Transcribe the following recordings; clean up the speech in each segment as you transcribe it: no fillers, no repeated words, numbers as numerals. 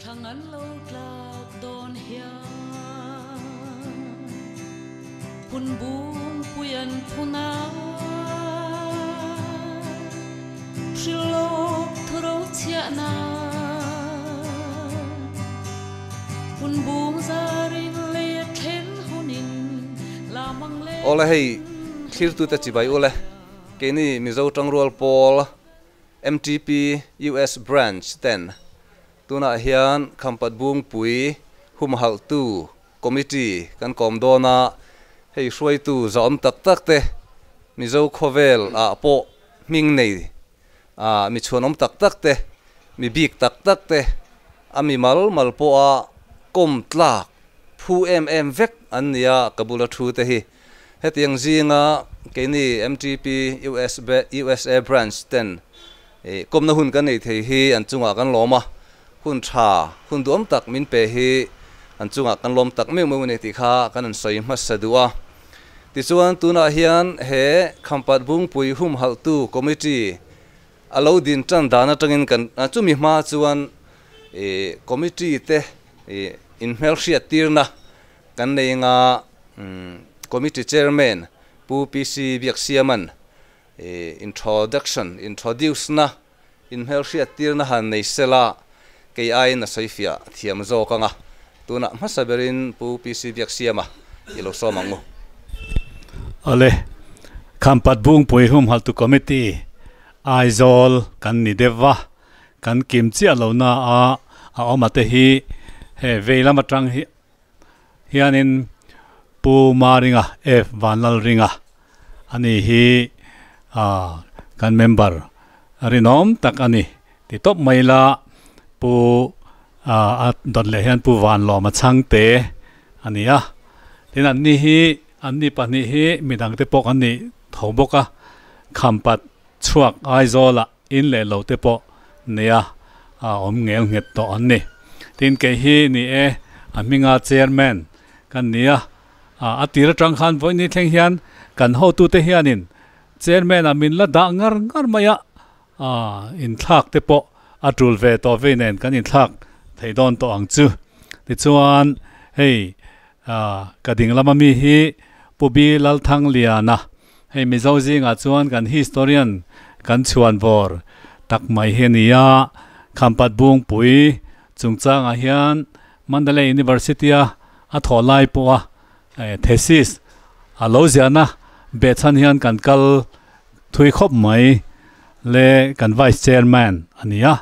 Thlang an lo tlak dawn hian phun bung pui an phun a, hrilhlawk thu ro chhiahna phun bung zarin lei a then hunin la mang leng. Awle hei thlirtute chibai ule keini Mizo Tangrual Pawl MTP US Branch ten Tunah hian Khampat Bungpui humhalhtu Committee kan kawm dawn a, hei hruaitu zahawm tak tak te Mizo khawvel ah pawh hming nei ah mi chhuanawm tak tak te, mi bik tak tak te a mi mal mal pawha kawm tlak phu em em vek an ni a ka bula thu te hi. Hetiang zinga keini MTP USA Branch ten I kawmna hun kan nei thei hi an chungah kan lawm a, hun tha, hun duhawm tak min pe hi an chungah kan lawm tak meuh meuh a ni tih kha kan han sawi hmasa duh a. Tichuan tunah hian he Khampat Bungpui humhalhtu Committee a lo din tan dan atangin kan chumi hma chuan i Committee te i inhmelhriat tirna kan nei anga Committee Chairman Pu PC Biaksiaman Introduction, introduce na, inhmelhriat tirna han nei sela, kei aiin a sawi fiah thiam zawk ang a. Tunah hmasa berin Pu PC Biaksiama i lo sawm ang u. Awle, Khampat Bungpui Humhaltu Committee, Aizawl kan ni deuh va, kan kim chiah lo na a, a awm a te hi he vei lam atang hi hianin Pu Maringa F Vanlalringa a ni hi kan member rinawm tak a ni ti tawp mai ila Pu a dawt leh hian Pu Vanlawma Chhangte a ni a, tin an ni hi an ni pahnih hi midang te pawh kan nih tho bawk a, Khampat chhuak Aizawlah In leh lo te pawh nia a awm ngel nghet tawh an ni. Tin kei hi ni e, a hminga chairman kan ni a, a tir atang khan vawiin thleng hian kan hotute hianin chairman ah min la dah ngar ngar mai a, inthlak te pawh a tul ve tawh vei nen kan inthlak thei dawn tawh ang chu. Tichuan hei ka ding lama mi hi Pu Bi Lalthangliana Hei Mizo zingah chuan kan historian kan chhuan vawr tak mai hi a ni a, Khampat Bungpui chungchangah hian Mandalay University-a a thawh lai pawha thesis a lo ziahna behchhan hian kan kal thui khawp mai le kan Vice Chairman a ni a.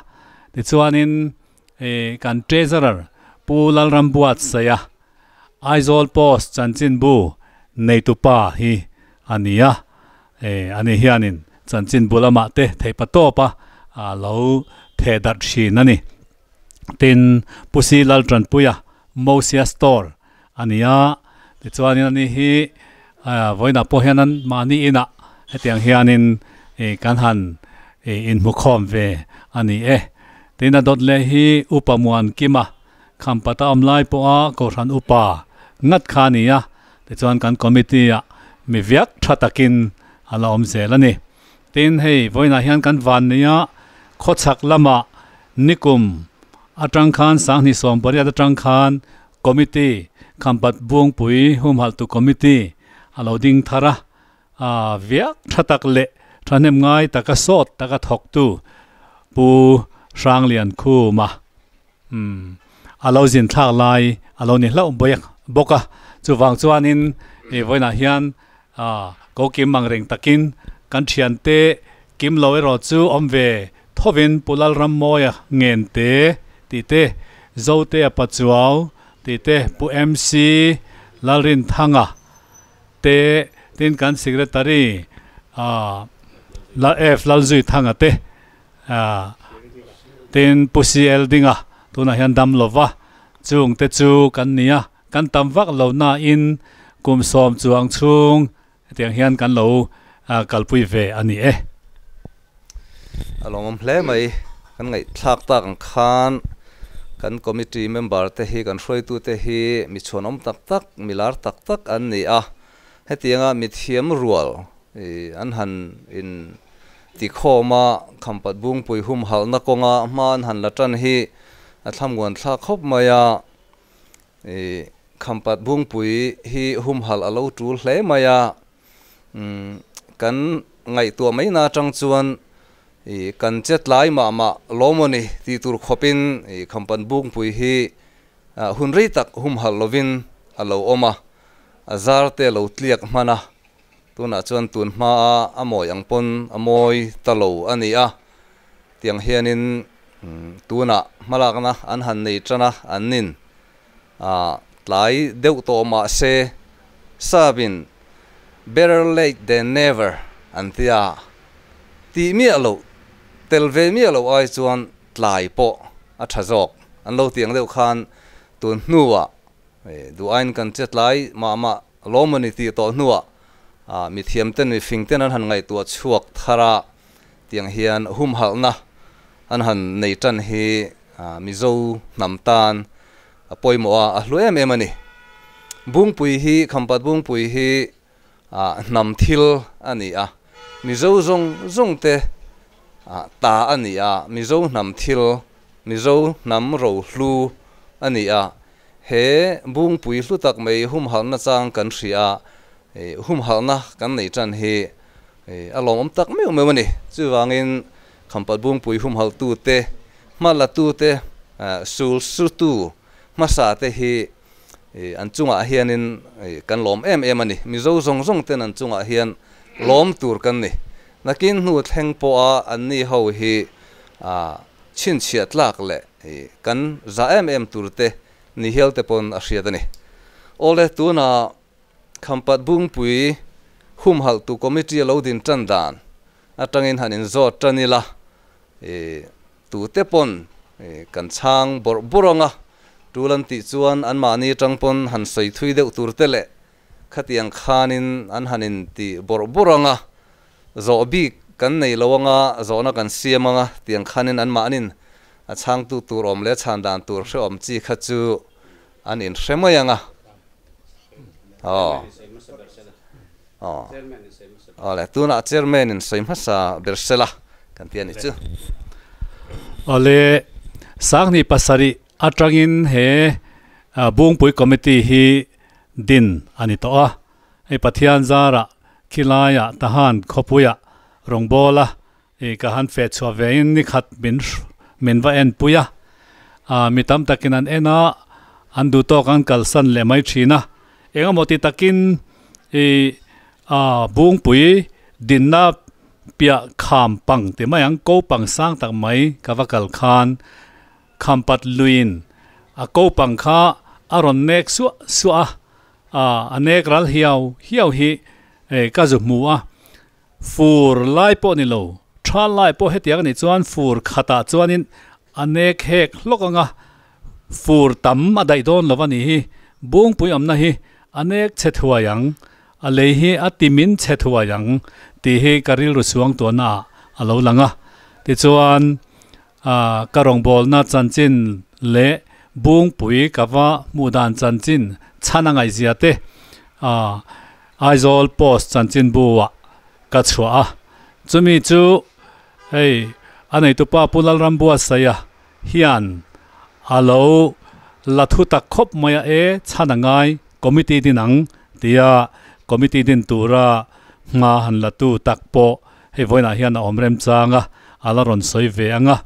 Tichuanin kan Treasurer Pu Lalrambuatsaia Aizawl Post chanchinbu neitupa hi a ni a, ani hianin chanchinbu lamah te theihpa tawpa a lo theh darh thin a ni. Tin, Pu Si Laltanpuia Mosia Store a ni a, tichuanin ani hi vawiinah pawh hian an mahni inah hetiang hianin kan han inhmukhawm ve a ni e. Tin, a dawt leh hi Upa Muankima Khampata awm lai pawha Kohhran Upa ngat kha a ni a, tichuan kan committee ah mi viak tha takin a la awm zel a ni. Tin, hei vawiinah hian kan van nei a, khawchhak lamah nikum atang khan Sanghnih Sawmpariat atang khan committee Khampat Buangpui humhalhtu committee a lo ding thar a, a viak tha tak leh thahnem ngai taka sawt taka thawktu Pu Hranglian Khuma Umm a lo zin thlak lai a lo ni hlauh bawk a, chuvang chuanin i vawiinah hian ah ko kim ang reng takin kan thiante kim lo erawh chu awm ve thovin Pu Lalrammawia ngen te tih te, Zotea Pachuau tih te, Pu MC Lalrinthanga te, tin kan Secretary ah F Lalzuithanga te Tin, Pu CL Dinga tunah hian dam lo va, chung te chu kan ni a, kan tam vak lo nain kum sawm chuang chhung hetiang hian kan lo kalpui ve a ni e. A lawmawm hle mai, kan ngaihthlak tak ang khan kan committee member te hi, kan hruaitute hi mi chhuanawm tak tak, mi lar tak tak an ni a, hetianga mithiam rual an han in Tikhawma Khampat Bungpui humhalhna kawnga hma an han la tan hi a thlamuan thlak khawp mai a, ih Khampat Bungpui hi humhalh a lo tul hle mai a, umm kan ngaihtuah mai na atang chuan ih kan che tlai mah mah lawmawni tih tur khawpin ih Khampat Bungpui hi hun rei tak humhalh lovin a lo awm a, a zar te a lo tliak hman a, tunah chuan tun hmaa a mawi ang pawn a mawi ta lo a ni a, tiang hianin tunah hmalakna an han nei tan a, an nin tlai deuh tawh mah se sabin better late than never an ti a, tih miah loh tel ve miah loh ai chuan tlai pawh a tha zawk an lo ti ang deuh khan tun hnuah duh aiin kan che tlai mah mah lawm a ni tih tawh hnuah mithiam ten mifing ten an han ngaihtuah chhuak thar a, tiang hian humhalhna an han nei tan hi Mizo hnam tan a pawimawh a, a hlu em em a ni. Bungpui hi Khampat Bungpui hi hnam thil a ni a, Mizo zawng zawng te ta a ni a, Mizo hnam thil, Mizo hnam rohlu a ni a, he Bungpui hlu tak mai humhalhna chang kan hria a, humhalhna kan nei tan hi a lawmawm tak meuh meuh a ni. Chuvangin Khampat Bungpui humhalhtu te, hmalatu te, sul sutu hmasa te hi An chungah hianin kan lawm em em a ni. Mizo zawng zawng ten an chungah hian lawm tur kan ni. Nakin hnu thleng pawha anni ho hi chhinchhiah tlak leh kan za em em tur te ni hial te pawn a hriat a ni. Awle, tuna Khampat Bungpui humhalhtu committee a lo din tan dan atangin han inzawt tan ila. Tute pawn kan chhang bawrh bawrh ang a, tul an tih chuan anmahni atang pawn han sawi thui deuh tur te leh khatiang khanin an han inti bawrh bawrh ang a, zawh bik kan nei lo ang a, zawhna kan siam ang a, tiang khanin anmahnin a chhangtu tur awm leh a chhan dan tur hrehawm chi kha chu an inhre mai ang a. Aw. Aw. Awle, tunah chairman in sawi hmasa ber sela kan ti a ni chu. Awle, Sanghnih pasarih atangin he Bungpui Committee hi din a ni tawh a. Hei Pathian zarah khilaiah Tahan khawpuiah rawngbawla I ka han feh chhuah ve in ni khat min min va en pui a, ah mi tam takin an en a, an duh tawk an kalsan leh mai thin a, eng emaw ti takin i ah Bungpui dinna piah kham pang ti mai ang ko pang sang tak mai ka va kal khan Khampat luiin a ko pang kha a rawn nek suah suah a, ah a nek ral hiau hiau hi ka zu hmu a. Fur lai pawh ni lo, tha lai pawh hetiang a nih chuan fur khatah chuanin a nek hek hlawk ang a, fur tam a daih dawn lo a nih hi, Bungpui awmna hi a nek chhe thuai ang, a lei hi a timin chhe thuai ang tih hi ka rilru suang tuahna ah a lo lang a. Tichuan, ka rawngbawlna chanchin leh Bungpui ka va hmuh dan chanchin chhan a ngaihzia te, Aizawl Post chanchinbu-ah ka chhuah a, chumi chu hei a neitupa Pu Lalrambuatsaia hian a lo la thu tak khawp mai a, e chhan a ngai committee din ang tia committee din tura hma han la tu tak pawh hei vawiinah hian a awm remchang a, a la rawn sawi ve ang a.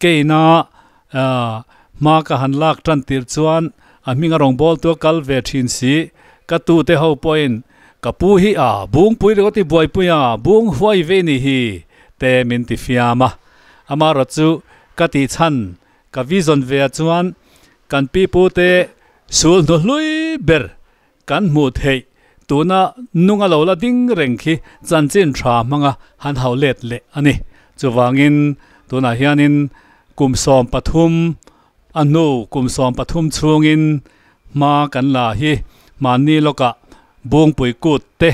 Keina Hma ka han lak tan tir chuan a hming a rawn bawl tu a kal ve thin si. Ka tu te ho pawhin ka pu hi a bungpui ringawt i buaipui a, bung huai ve ni hi te min ti fiam a. Amaherawh chu ka tih chhan ka vision ve ah chuan kan pi pu te sul hnu hlui ber kan hmuh theih tuna nung a lo la ding reng khi chanchin tha hmanga han hauh let leh a ni. Chuvangin tunah hianin kum 13 a hnu kum 13 chhungin hma kan la hi hmanni lawkah Bungpui kut te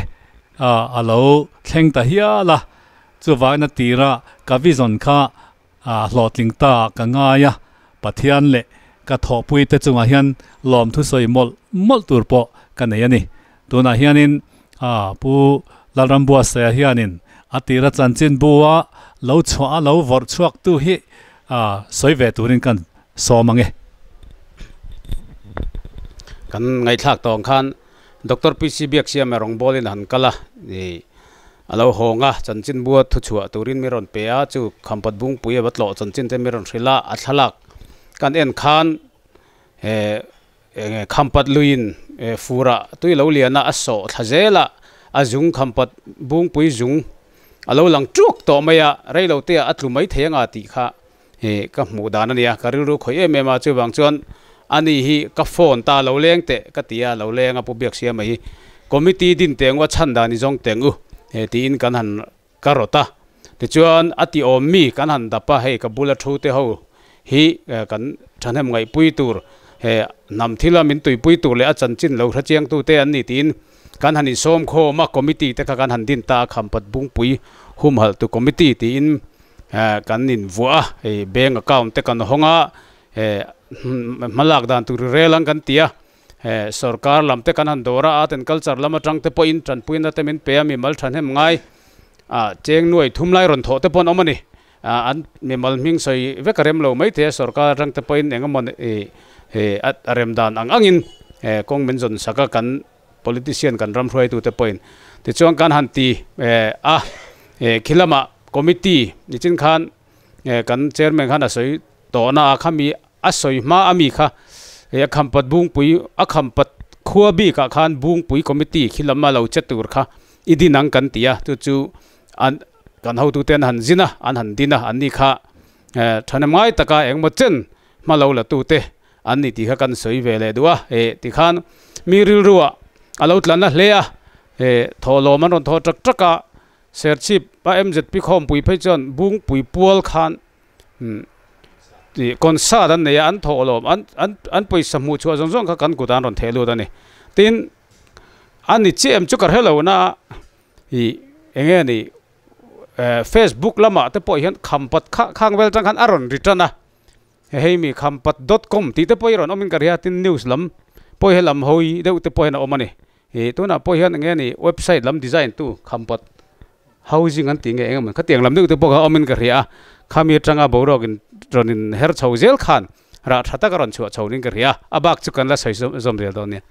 a lo thleng ta hial a, chuvangin a tirah ka vision kha A hlawhtling ta ka ngai a, Pathian leh ka thawhpui te chungah hian lawmthu sawi mawlh mawlh tur pawh ka nei a ni. Tunah hianin Pu Lalrambuasaia hianin a tira chanchinbu a lo chhuah a lo vawrh chhuak tu hi sawi ve turin kan sawm ang e. Kan ngaihthlak tawng khan Doctor PC Biaksiama rawngbawlin a han kal a, ih a lo hawng a, chanchin bua thuchhuah turin mi rawn pe a, chu Khampat Bungpui a va tlawh chanchin te mi rawn hrilh a, a thlalak kan en khan he enge Khampat luiin furah tui lo lian a, a sawh thla zel a, a zung Khampat Bungpui zung a lo lang ṭuak tawh mai a, reilo te ah a tlu mai thei anga tih kha Hi ka hmuh dan a nia, ka rilru khawih em em a, chuvang chuan ani hi ka phone ta lo leng teh ka ti a, lo leng a Pu Biaksiama hi committee din teng u a chhan dan i zawng teng u he tiin kan han ka rawt a, tichuan a ti awm mi kan han dap a, hei ka bula thu te ho hi kan thahnem ngaihpui tur he hnam thila min tuipui tur leh a chanchin lo hrechiang tu te an ni tiin kan han insawm khawm a, committee te kha kan han din ta a, Khampat Bungpui humhalh tu committee tiin Kan invuah a, hei bank account te kan hawng a, hmalak dan tur i rel ang kan ti a, sorkar lam te kan han dawr a, art and culture lam atang te pawhin tanpuina te min pe a, mimal thahnem ngai cheng nuai thum lai rawn thawh te pawh an awm a ni. An mimal hming sawi vek a rem lo mai thei a, sorkar atang te pawhin eng emaw a rem dan ang angin kawng min zawn sak a, kan Politician kan ram hruaitute pawhin tichuan kan han ti a, khi lamah committee nichin khan kan chairman khan a sawi tawhna a khami a sawi hma a mi kha a khampat bungpui a khampat khua bikah khan bungpui committee khi lama lo che tur kha i din ang kan ti a, chu chu an kan hotute an han zin a, an han din a, an ni kha thahnem ngai taka engmaw chen hma lo la tute An ni tih kha kan sawi ve leh duh a, eh tikhan mi rilruah a lo tlan na hle a, eh thawhlawm an rawn thaw ṭak ṭak a, Serchhip a MZP khawmpui phei chuan Bungpui pual khan umm tih concert an nei a, an thawhlawm an an an pawisa hmuh chhuah zawng zawng kha kan kutah an rawn theh lut a ni. Tin, a ni chiah em chu ka hre lo na a, ih eng nge ni eh Facebook lamah te pawh hian khampat kha khang vel tang khan a rawn ri tan a. Hei mi khampat dot com tih te pawh hi rawn awmin ka ria tin news lam pawh hi lam hawi deuh te pawh hian a awm a ni. Ih tunah pawh hian eng nge ni website lam design tu khampat housing an tih nge eng emaw khatiang lam deuh te pawh kha awmin ka hria a, khami atanga boruak in rawn in her chho zel khan rah tha tak a rawn chhuah chho niin ka hria a, a bak chu kan la sawi zawm zel dawn nia.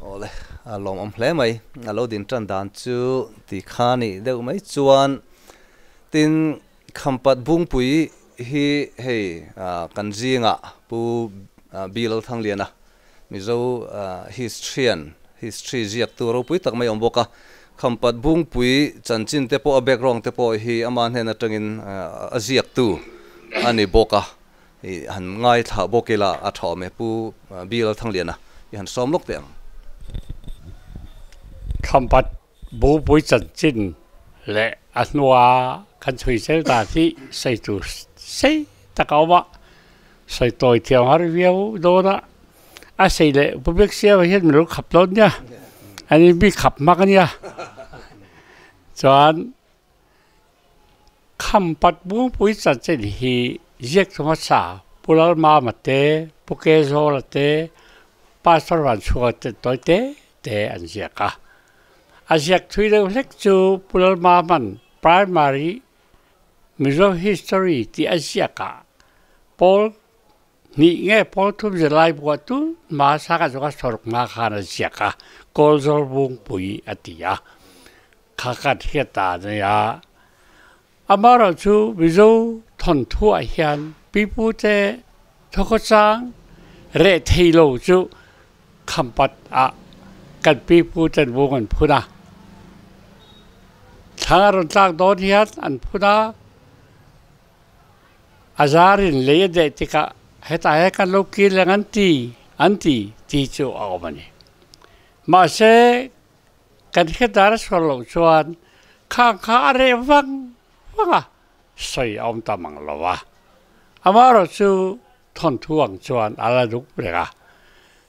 Awle a lawmawm hle mai, a lo din tan dan chu ti kha nih deuh mai chuan tin Khampat Bungpui hi hei kan zingah Pu Bilal Thangliana, Mizo Histrian, history ziaktu ropui tak mai a awm bawk a. Khampat Bungpui chanchin te pawh a background te pawh hi ama hnen atangin a ziaktu a ni bawk a. I han ngaithla bawk ila a tha awm e Pu Bilal Thangliana i han sawm lawk teh ang. Khampat Bupui chanchin leh a hnua kan chhui zel dan hi sawi tur sei tak a awm a, sawi tawi thiam har viau dawn a, a sei leh public siam ah hian min lo khap dawn nia, an in mi khap hmak a nia. Chuan Khampat Bupui chanchin hi ziak chu hmasa Pu Lalmama te, Pu Kezawla te, Pastor Vanchhunga te tawi te te an ziak a. A ziak thui deuh hlek chu Pu Lalmama'n Primary Mizo History tih a ziak ah pawl hnih nge pawl thum zirlai buah tun hma sangah chu ka sawrk hma khan a ziak a, Kawlzawl Bungpui a ti a, kha kan hriat ta a nia. Amaherawhchu Mizo thawnthuah hian pipute thawkhawchang reh thei lo chu Khampat ah kan piputen vung an phun a. Thlang a rawn tlak dawn hian an phun a, a zarin lei a deh tikah hetah hian kan lo kir leng an ti an ti tih chu a awm a ni. Mahse Kan hriatdar a sual loh chuan khang kha a reh vang vang a, sawi a awm ta mang lo a. Amaherawh chu thawnthu ang chuan a la duk reng a.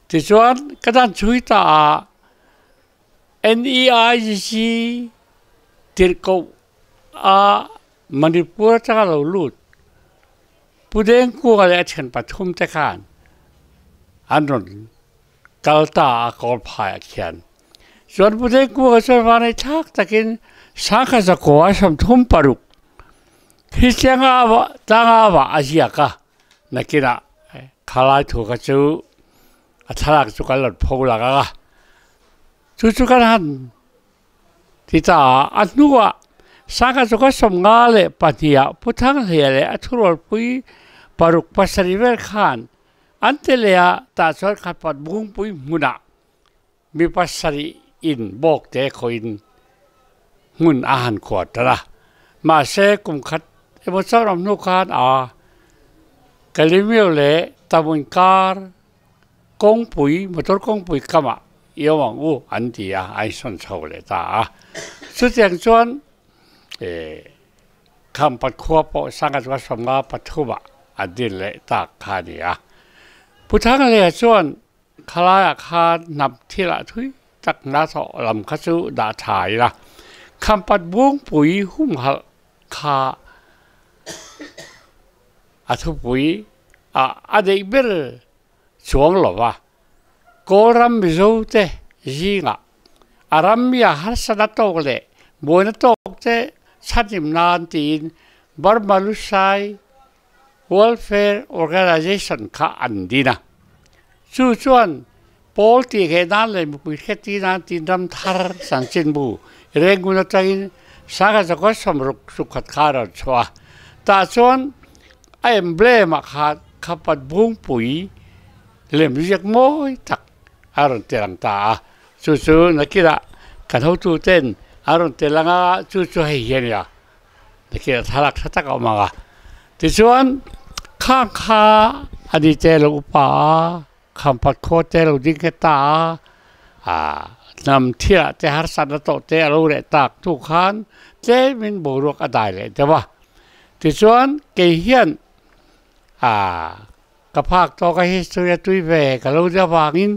Tichuan ka dan chhui ta a, NEIGC tirhkoh a Manipur atanga lo lut Pu Dengkunga leh a thian pathum te khan an rawn kal ta a kawl phaiah khian chuan Pu Dengkunga chuan vanei thlak takin sangkhat zakua 36. Hristianga tlanga vah a ziak a, nakinah khalai thu kha chu a thlalak chu kan rawn pho lang a, chu chu kan han ti ta a, a hnuah Sangha chu ka 52 ah Pu Thanghleia leh a thurualpui paruk pasarih vel khan an ti leh a, tah chuan Khatpat Bungpui hmunah Mi pasarih in bawk te khawiin hmun a han khuar ṭan a, mahse kum khat emaw chauh ram hnu khan a Kalemyo leh Tamun kar kawngpui motor kawngpui kamah i awm ang u an ti a, a insawn chho leh ta a. Chutiang chuan eh Khampat khua pawh Sangha chuan 53 ah a din leh tak kha a ni a. Pu Thanglea chuan Khalaiah khan hnam thilah thui tak hna thawh lam kha chu dah tha ila, Khampat Bungpui humhalh kha a thupui ah a neih ber chuang lo va, Kawlram Mizo te zingah a ramia harsatna tawk leh buaina tawk te chhanhim nan tiin Burma Lusai Welfare Organization kha an din a. Chu chuan pawl tih heh nan leh mipui hriat tih nan tiin ram thar chanchinbu Rangoon atangin Sangha Zakua sawmruk sukhat kha a rawn chhuah a. Tah chuan a emblem ah khan Khapat Bungpui lem ziak mawi tak a rawn tel ang ta a. Chu chu nakinah kan hotuten an rawn tel ang a, chu chu hei hi a nia. Nikih a thlalak tha tak a awm ang a, tichuan khang kha a ni te lo upa a, khampat khua te lo ding nghet ta a, ah hnam thilah te harsatna tawh te a lo reh tak hnu khan tlemin boruak a dai leh deuh a, tichuan kei hian ah ka phak tawk a history a tui ve ka lo nia vangin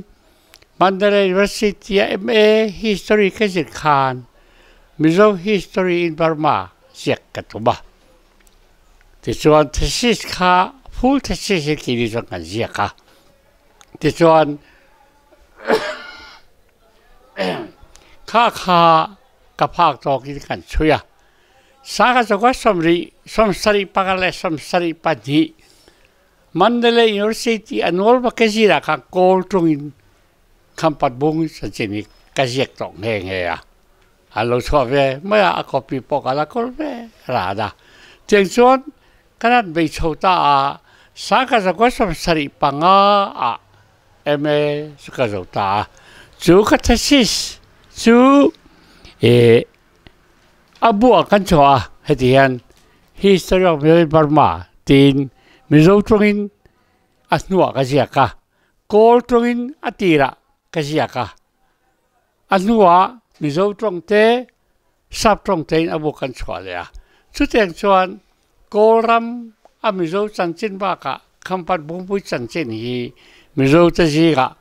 Mandalay University a MA History ka zir khan Mizo History in Burma ziak ka tum a. Tichuan thesis kha full thesis in keini chuan kan ziak a. Tichuan kha kha ka phak tawkin kan chhui a. Sangha chawka sawmrih, sawmsarih pakhat leh 72 Mandalay University a nawl va ka zir ah khan Kawl tungin Khampat bung chanchin hi ka ziak tawh nghe nghe a, an lo chhuah ve mai a, a copy pawh ka la kawl ve ran a. Tiang chuan kan han bei chho ta a, Sangha zakua 75 ah MA chu ka zo ta a, chu ka thesis chu eh a buah kan chhuah a, heti hian History of Mizo in Burma tiin Mizo tawngin a hnuah ka ziak a, Kawl tawngin a tirah ka ziak a, a hnuah Mizo tawng te, Sap tawng tein a bu kan chhuah leh a. Chutiang chuan Kawl ram a Mizo chanchin bakah Khampat Bungpui chanchin hi Mizo te zingah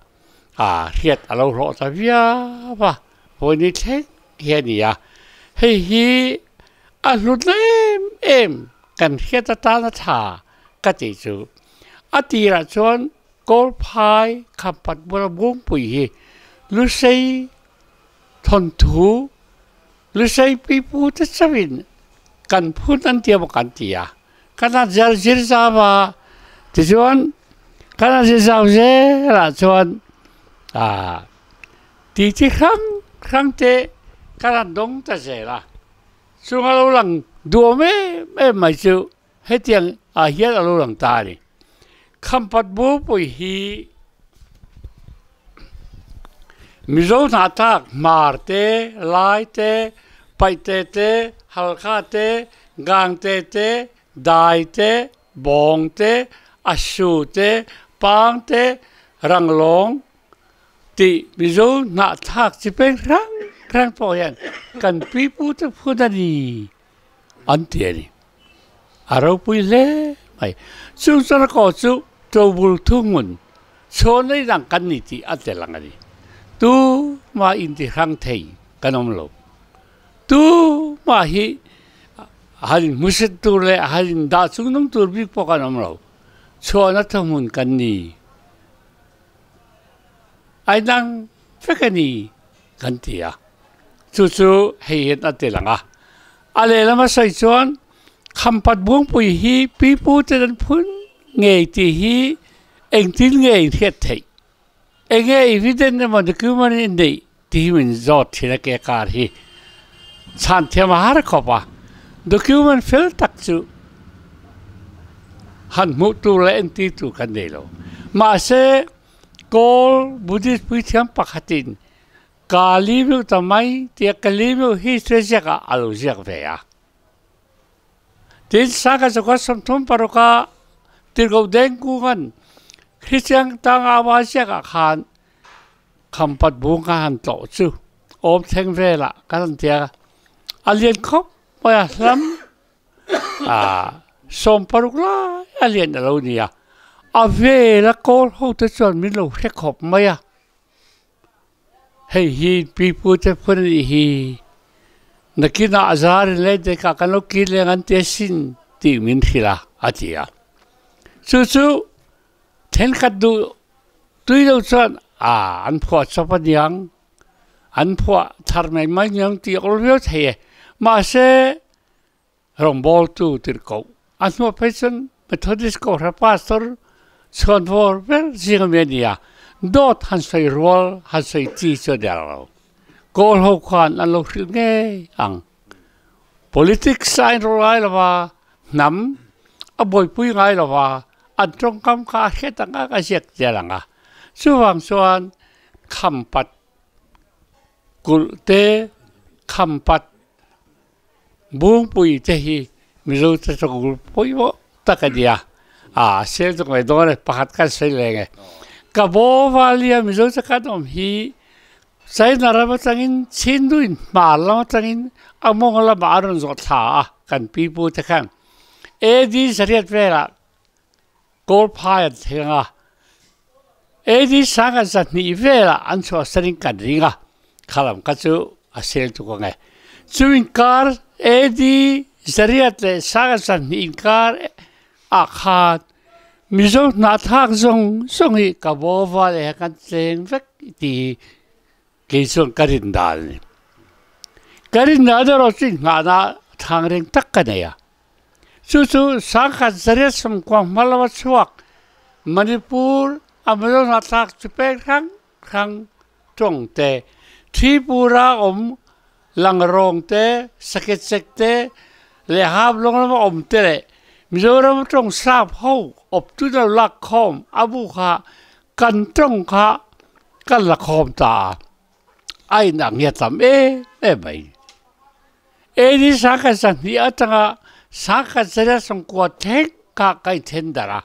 hriat a lo hlawh ta viau a, vawiin thleng hi a ni a. Hei hi a hlut em em kan hriat atana tha ka tih chu a tirah chuan Kawlphai Khampat bula Bungpui hi Lusei thawnthu Lusei pipu te chauhin kan phun an tia bawk an ti a, kan han zir zir zau a, tichuan kan han zir zau zelah chuan ah Tih chi hrang hrang te ka rawn dawng ta zel a, chung a lo lang duhawm em em mai chu hetiang ah hian a lo lang ta a ni. Khampat Bupui hi Mizo hnahthlak Hmar te, Lai te, Paihte te, Halkha te, Gangte te, Dai te, Bawng te, Asu te, Pang te, Ranglawng Tih Mizo hnahthlak chi peng hrang hrang pawh hian kan pipute phun a ni an ti a ni. A ropui hle mai. Chung chuan a kaw chu Tobul Thunghmun chhawn ei dang kan ni tih a tel ang a ni. Tumah inti hrang thei kan awm lo. Tumah hi han inhmusit tur leh han indah chungnung tur bik pawh kan awm lo. Chhuahna thuhmun kan ni. Ai dang vek a ni kan ti a, chu chu hei hian a ti lang a. A lehlam a sawi chuan Khampat Bungpui hi pipu te an phun ngei tih hi engtin nge in hriat theih? Enge evidence emaw document in neih tih hi min zawt thin a ke kar hi chhan thiam a har khawp a. Document fel tak chu han hmuh tur leh entir tur kan nei lo. Mahse, Kawl Buddhist puithiam pakhatin Kali meuh ta mai tia Kali meuh history ziakah a lo ziak ve a. Tin, Sangha zakua 36 a tirhkoh Dengkunga'n Kristian tanga a ziakah khan Khampat bung ka han tlawh chu awm thleng velah kan han ti a, a lian khawp mai a, hlam 16 lai a lian a lo ni a, a vela kawl hote chuan min lo hre khawp mai a. Hei hi pipute phun a nih hi. Nakinah a zar in lei dekah kan lo kir leng an ti asin tih min hrilh a, a ti a. Chu chu thenkhat duh tui lo chuan a an phuah chawp aniang, an phuah thar mai mai aniang tih a awl viau thei e. Mahse, Rawngbawltu tirhkoh a hnuah phei chuan Methodist Kohhran Pastor chhuanvawr ber zing ami a ni a, dawt han sawi rual han sawi chi chu a der lo. Kawl ho khan an lo hrilh ngei ang. Politics a inrawlh ngai lo va, hnam a buaipui ngai lo va, an tawngkam kha a hriat ang ang a ziak zel ang a. Chuvang chuan khampat kulh te, khampat Bungpui te hi Mizo te chu group pawimawh tak a nia. A sel chu ngaih dawn e, pakhat khan sawi leng e. Ka bo valia Mizo te kan awm hi China ram atangin Chinduin hmar lam atangin a mawng lamah a rawn zawh thla a kan pipu te khan. AD zariat velah Kawlphai an thleng a, AD 1200 velah an chhuahsan in kan ring a, khalam kha chu a sel tuk ang e. Chu inkar AD zariat leh 1200 inkar ah khan Mizo hnahthlak zawng zawng hi ka bawva leh kan tleng vek ti hi kei chuan ka rin dan a ni. Ka rin dan erawh chu inghahna thang reng tak ka nei a. Chu chu 1990 hma lama chhuak Manipur a Mizo hnahthlak chu pek hrang hrang tawng te, Tripura awm Langrawng te, Sakechek te leh Hablong lama awm te leh Mizoram tawng sap ho awptu lo lak khawm a bu kha kan tawng kha kan la khawm ta a, a inang hi a tam em em mai. AD 1200 atanga 1990 thleng kha ka inthen darh a,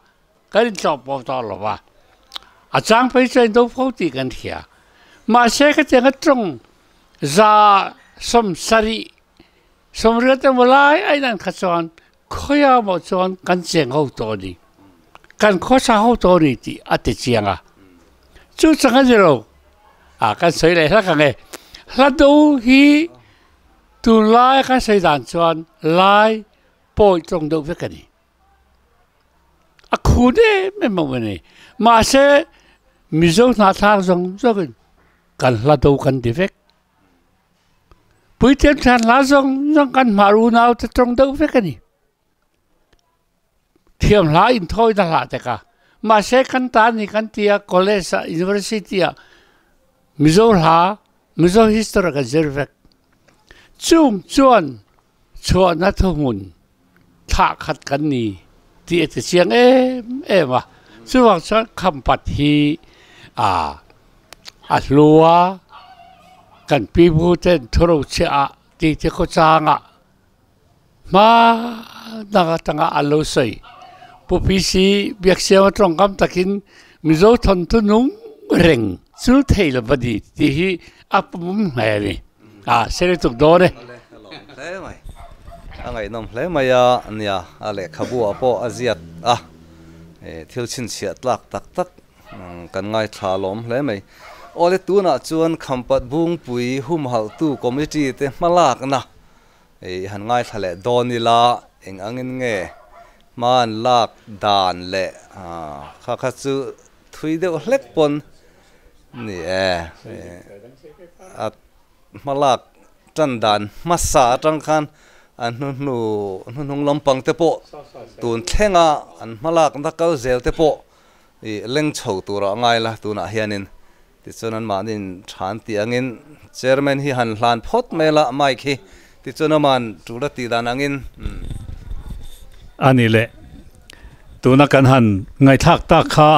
kan intlawhpawh tawh lo va. A chang phei chuan in do fo tih kan hria. Mahse khatiang a tawng 70, 80 emaw lai a inan kha chuan khawiah maw chuan kan cheng ho tawh a ni, kan khawsa ho tawh a ni tih a ti chiang a. Chu chang a ni lo, a kan sawi leh hlak ang e. Hla do hi Tunlai kan sawi dan chuan lai pawi tawng deuh vek a ni. A khun em em awm a ni. Mahse, Mizo hnahthlak zawng zawngin kan hla do kan ti vek. Puithiam thlan hla zawng zawng kan hmar unau te tawng deuh vek a ni. Thiam hla inthawi na hlah tek a. Mahse kan ta ni kan ti a, college ah, university ah Mizo hla, Mizo history kan zir vek. Chung chuan chhuahna thuhmun thlah khat kan ni tih a ti chiang em em a. Chuvang chuan Khampat hi a a hlu a, kan pipu ten thurochhiah ah titi khawchangah Hma dang atanga a lo sawi. Pu PC Biaksiama tawngkam takin Mizo thawnthu nung reng chu thei lo va ni tih hi a pum hle a ni. A seri tuk dawn e. A ngaihnawm hle mai a nia, a lehkhabu ah pawh a ziak a, thil chhinchhiah tlak tak tak kan ngaithla alawm hle mai. Awle tunah chuan Khampat Bungpui humhalhtu committee te hmalakna I han ngaithla leh dawn ila eng angin nge hma an lak dan leh kha kha chu thui deuh hlek pawn ni e. A hma lak tan dan hmasa atang khan an hnu hnu hnuhnung lampang te pawh tun thlenga an hmalakna kal zel te pawh ih leng chho tura a ngai la tunah hianin tichuan anmahniin than tih angin chairman hi han hlan phawt mai la mic hi tichuan aman tul a tih dan angin umm. A ni le, tuna kan han ngaihthlak tak kha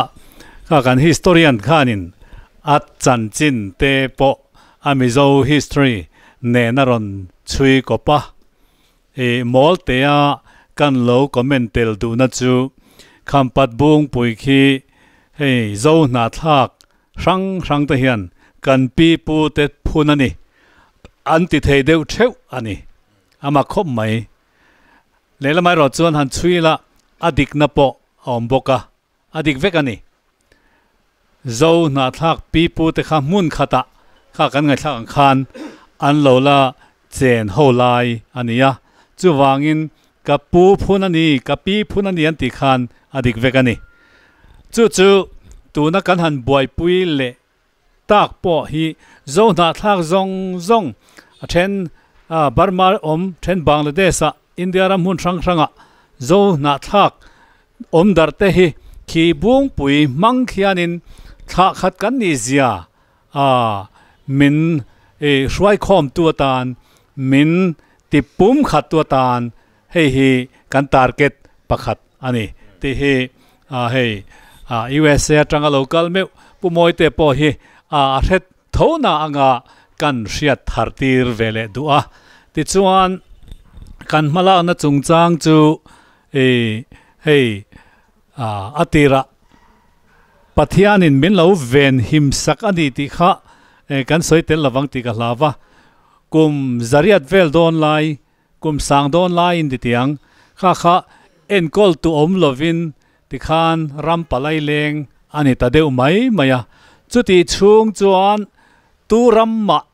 kha kan historian khanin a chanchin te pawh a Mizo history nen a rawn chhui kawp a. I mawl tea kan lo comment tel duhna chu Khampat Bungpui khi hei Zo hnahthlak hrang hrang te hian kan pi pu te phun a ni an ti thei deuh theuh a ni. A mak khawp mai. Lehlam erawh chuan han chhui ila a dikna pawh a awm bawk a. A dik vek a ni. Zo hnahthlak pipu te kha hmun khatah kha kan ngaihthlak ang khan an lo la chen ho lai a ni a, chuvangin ka pu phun a ni, ka pi phun a ni an tih khan a dik vek a ni. Chu chu tuna kan han buaipui leh tak pawh hi Zo hnahthlak zawng zawng a then Burma awm then Bangladesh ah India ram hmun hrang hrangah Zo hnahthlak awm darh te hi khi bungpui hmang khianin thlah khat kan nih zia a min hruaikhawm tu atan min ti pum khat tu atan hei hi kan target pakhat a ni tih hi hei USA atanga lo kal meuh Pu Mawite pawh hi a hret tho na anga kan hriat thar tir ve leh duh a. Tichuan kan hmalakna chungchang chu hei a tirah Pathianin min lo ven him sak a ni tih kha kan sawi tel lovang tih ka hlau va. Kum zariat vel dawn lai Kum sang dawn laiin titiang kha kha enkawl tu awm lovin tikhan ram palai leng a ni ta deuh mai mai a. Chutih chhung chuan tu ram mah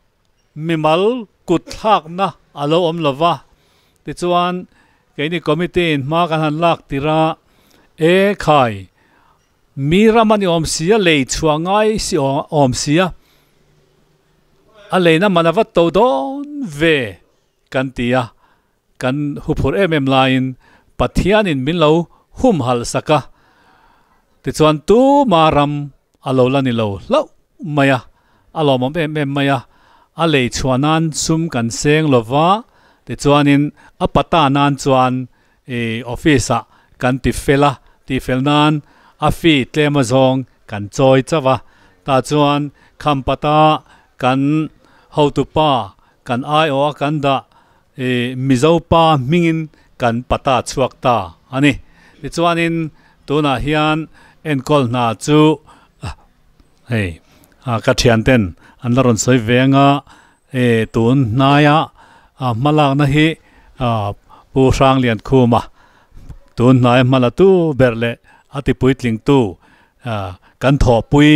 mimal kut thlakna a lo awm lo va. Tichuan keini committee in hma kan han lak tir a, E khai, mi ram a ni awm si a, lei chhuah ngai si awm si a, a leina man a va to dawn ve. Kan ti a, kan huphurh em em laiin Pathianin min lo humhalh sak a, tichuan tuma ram a lo la ni lo hlauh mai a, a lawmawm em em mai a, a lei chhuah nan sum kan seng lo va, tichuanin a pata nan chuan i office ah kan ti fel a, tihfel nan a fee tlem azawng kan chawi chauh a, tah chuan Khampata kan hotupa Kan aiawh a kan dah i Mizo pa hmingin kan pata chhuak ta a ni. Tichuanin tunah hian enkawl hna chu hei ka thianten an la rawn sawi ve anga i tun hnaia hmalakna hi Pu Hrangliankhuma tun hnaia hmala tu ber leh a ti puitlingtu kan thawhpui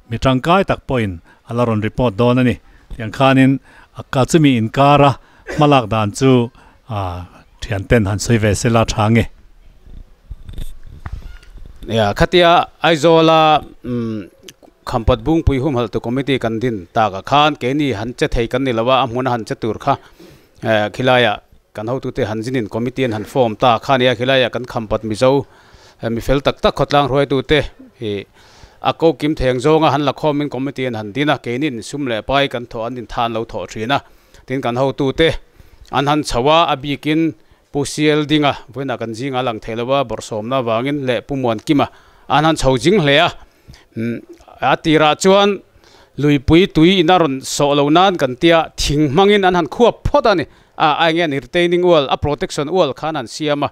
mi tangkai tak pawhin a la rawn report dawn a ni. Tiang khanin ka chumi inkara hmalak dan chu thianten han sawi ve sela tha nge. Nia, khatia Aizawla Khampat Bungpui humhaltu committee kan din takah khan keini han che thei kan ni lo a, a hmuna han che tur kha khilaiah kan hotute han zinin committee an han form ta kha nia, khilaiah kan Khampat Mizo Mi fel tak tak khawtlang hruaitute hi a ko kim theng zawnga han la khawmin committee an han din a, keinin sum leh pai kan thawh an intha an lo thawh thin a, tin kan hotute an han chho a, a bikin Pu Sial Dinga vawiinah kan zinga lang thei lova bawrhsawmna avangin leh Pu Muankima an han chho jing hle a, a tirah chuan luipui tui in a rawn sawh lo nan kan tia thing hmangin an han khuap phawt a ni, a enge an retaining wall a protection wall khan an siam a.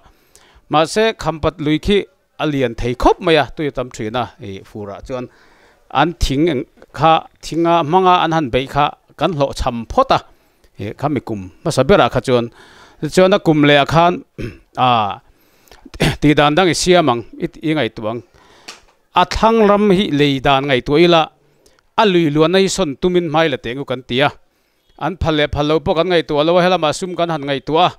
Mahse, Khampat lui khi a lian thei khawp mai a, tui a tam thin a, ih furah chuan an thing eng kha thinga hmanga an han beih kha kan hlawh cham phawt a, ih khami kum hmasa berah kha chuan tichuan a kum leh ah khan ah tih dan dang i siam ang i ngaihtuah ang, a thlang ram hi lei dan ngaihtuah ila a lui luanna hi sawn tumin hmai la teh ngu kan ti a. An phal leh phal lo pawh kan ngaihtuah lo a, helama sum kan han ngaihtuah a,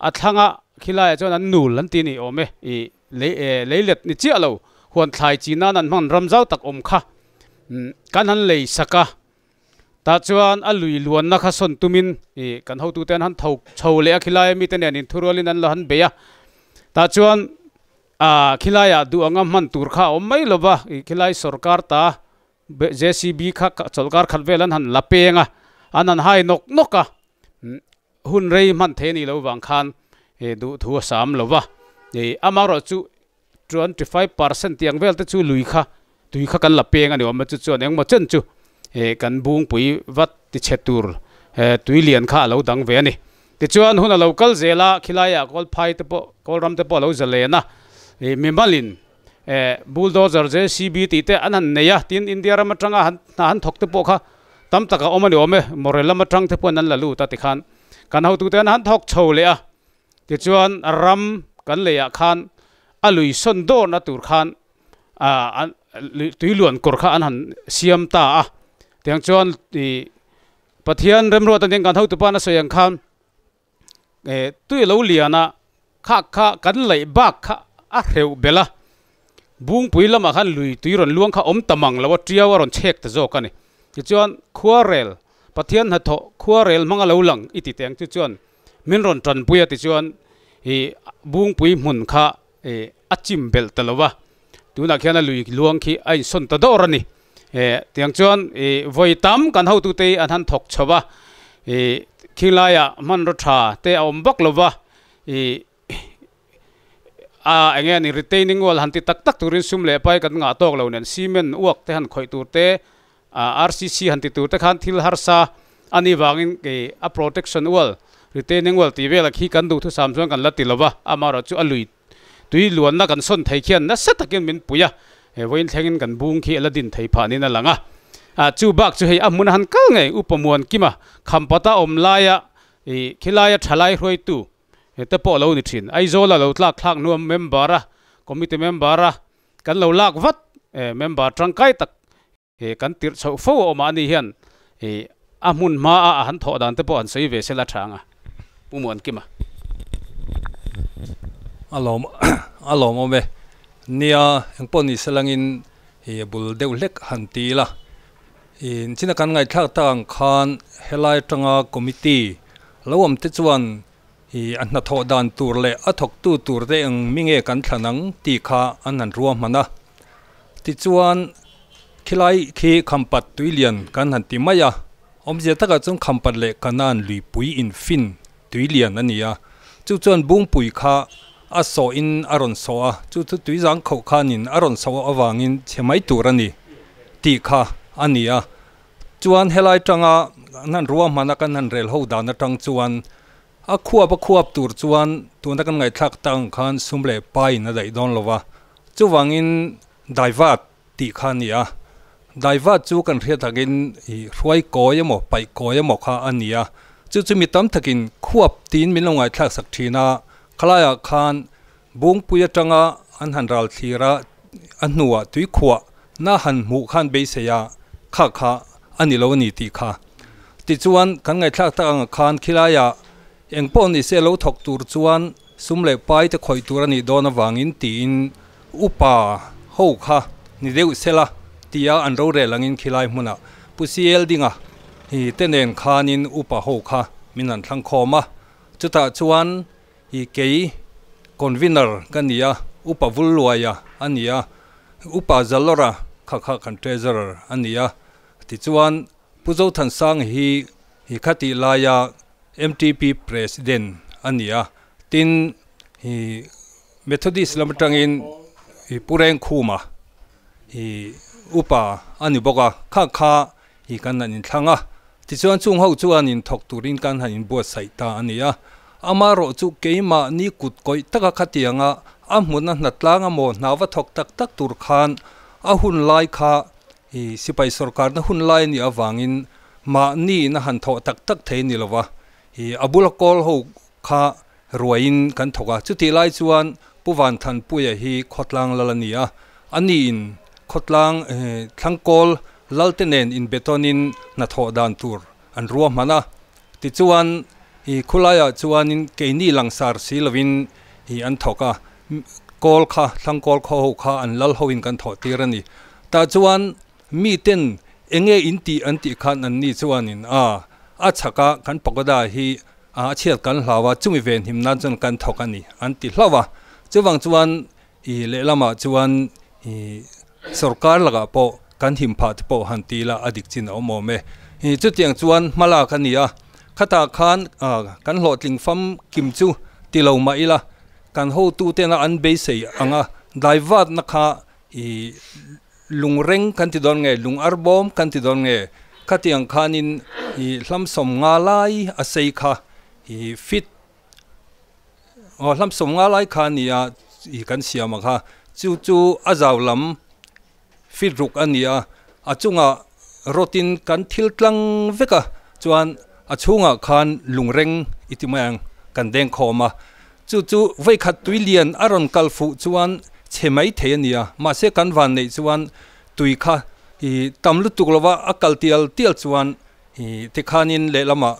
a thlanga khilaiah chuan an nul an ti ni awm e, ih lei eh lei let ni chiah lo, huan thlai chi nan an hman ram zau tak awm kha kan han lei sak a, Ta chuan a lui luan na kha sawn tumin ih kan hotu te an han tho chho leh a khilai ami te nen inthurualin an la han bei a. Tah chuan ah khilaiah duh anga hman tur kha a awm mai lo va, ih khilai sorkar ta JCB kha chawlhkar khat vel an han la peng a, an han hai nawk nawk a, hun rei hman thei a nih loh vang khan ih duh thu a sam lo va. Ih amaherawh chu 25% tih ang vel te chu lui kha tui kha kan la peng a ni awm a, chu chuan engmaw chen chu eh kan bungpui vat tichhe tur eh tui lian kha a lo dang ve a ni. Tichuan hun a lo kal zel a, khilaiah kawlphai te pawh kawlram te pawh a lo za len a, ih mimalin eh bulldozer JCB tih te an han nei a, tin India ram atanga han hna han thawk te pawh kha tam tak a awm a ni awm e, Morel lam atang te pawhin an la lut a tikhan kan hotute an han thawk chho leh a. Tichuan ram kan leiah khan a lui sawn dawrna tur khan tui luan kawr kha an han siam ta a. Tiang chuan ih Pathian remruat a ning kan hotu pa na sawi ang khan tui lo lian a kha kha kan laih bak kha a hreuh belh a. Bungpui lamah khan lui tui rawn luang kha awm ta mang lo a, tiau a rawn chhek ta zawk a ni. Tichuan khuarel Pathian hnathawh khuarel hmanga lo lang i ti teng chu chuan Min rawn tanpui a tichuan ih Bungpui hmun kha ih a chim belh ta lo va, tunah khian a lui luang khi a insawn ta dawr a ni. Eh tiang chuan ih vawi tam kan hotute hi an han thawk chho va, ih khilaiah hmanraw tha te a awm vak lo va, ih a eng nge ni retaining wall han ti tak tak turin sum leh pai kan ngah tawk lo nen cement uak te han khawih tur te RCC han ti tur te khan thil harsa a nih vangin kei a protection wall, retaining wall tih velah khi kan duhthusam chuan kan la ti lova, amaherawh chu a lui tui luanna kan sawn thei khian nasa takin min pui a, he vawiin thlengin kan bung khi a la din thei phah niin a lang a. Chu bak chu hei a hmun a han kal ngei Upa Muankima Khampata awm laia ih khilaia thalai hruaitu te pawh a lo ni thin. Aizawla lo tlak thlak hnuam member a, committee member a Kan lo lak vat e, member tangkai tak e kan tirh chhoh fo a awm a, ani hian e a hmun hma a a han thawh dan te pawh han sawi ve sela tha ang a, Pu Muankima. A lawm a lawmawm e. Nia, engpawh ni selangin i bul deuh hlek han ti ila. I china kan ngaihthlak tak ang khan helai atanga committee lo awm te chuan I a hnathawh dan tur leh a thawktu tur te eng mi nge kan thlan ang tih kha an han ruahman a. Tichuan, khilai khi Khampat tuilian kan han ti mai a, awmzia takah chuan Khampat leh Kanan luipui infin tuilian a ni a. Chu chuan Bungpui kha a sawhin a rawn sawh a, chu chu tuizang khauh khanin a rawn sawh avangin chhe mai tur a ni tih kha a ni a. Chuan helai tanga an han ruahman a, kan han rel ho dan atang chuan A khuap a khuap tur chuan tuna kan ngaihthlak tak ang khan sum leh pai in a daih dawn lo va, chuvangin daivat tih kha a ni a. Daivat chu kan hriat takin i hruai kawi emaw paih kawi emaw kha a ni a, chu chu mi tam takin khuap tiin min lo ngaihthlak sak thin a, khalaiah khan Bungpui atanga an han ral thlir a, a hnuah tuikhuah na han hmuh khan beisei a, kha kha a ni lo a ni tih kha. Tichuan, kan ngaihthlak tak ang khan khilaiah eng pawh ni se lo thawk tur chuan sum leh pai te khawih tur a nih dawn avangin tiin upa ho kha ni deuh sela tia an rorel angin khilai hmunah Pu CL Dinga hi te nen khanin upa ho kha min han thlang khawm a, chutah chuan I kei convener ka ni a, Upa Vulluaia a ni a, Upa Zalawra kha kha kan treasurer a ni a. Tichuan Pu Zothansanga hi hi khatih laia MTP President a ni a, tin hi Methodist lam atangin hi Pu Rengkhuma hi Upa a ni bawk a, kha kha hi kan han inthlang a, tichuan chung ho chuan inthawk turin kan han inbuatsaih ta a ni a. Amaherawh chu keimahni kut kawih taka khatianga a hmuna hnatlang a maw hna va thawk tak tak tur khan a hun lai kha i sipai sawrkarna hun lai a nih avangin mahni in a han thawh tak tak thei a ni lo va, i a bula kawl ho kha ruaiin kan thawk a. Chutih lai chuan Pu Vanthanpuia hi khawtlang lal a ni a, ani in khawtlang thlangkawl lalte nen inbetawnin hnathawh dan tur an ruahman a. Tichuan i khulaiah chuanin keini langsar si lovin i an thawk a, kawl kha thlangkawl khaw ho kha an lal hoin kan thawh tir a ni. Tah chuan miten Enge in tih an tih khan an ni chuanin a a chhaka kan pagoda hi a chhiat kan hlau a, chumi venhim nan chuan kan thawk a ni an ti hlauh a. Chuvang chuan i lehlamah chuan i sorkar lakah pawh kan him phah te pawh han ti ila a dik chin a awm awm e. I chutiang chuan hma lak a ni a, khatah khan kan hlawhtling fam kim chu ti lo mah ila kan hotutena an beisei anga daivatna kha i Lungreng kan ti dawn nge, lung arbawm kan ti dawn nge, khatiang khanin i hlam sawm nga lai a sei kha i fit aw hlam sawm nga lai kha nia i kan siam a kha, chu chu a zau lam fit ruk a ni a, a chungah rawtin kan thil tlang vek a, chuan a chhungah khan lungreng i ti mai ang kan deng khawm a, Chu chu vawikhat tui lian a rawn kal fuh chuan chhe mai thei a nia, mahse kan van neih chuan tui kha i tam lutuk lova a kal tial tial chuan i tikhanin lehlamah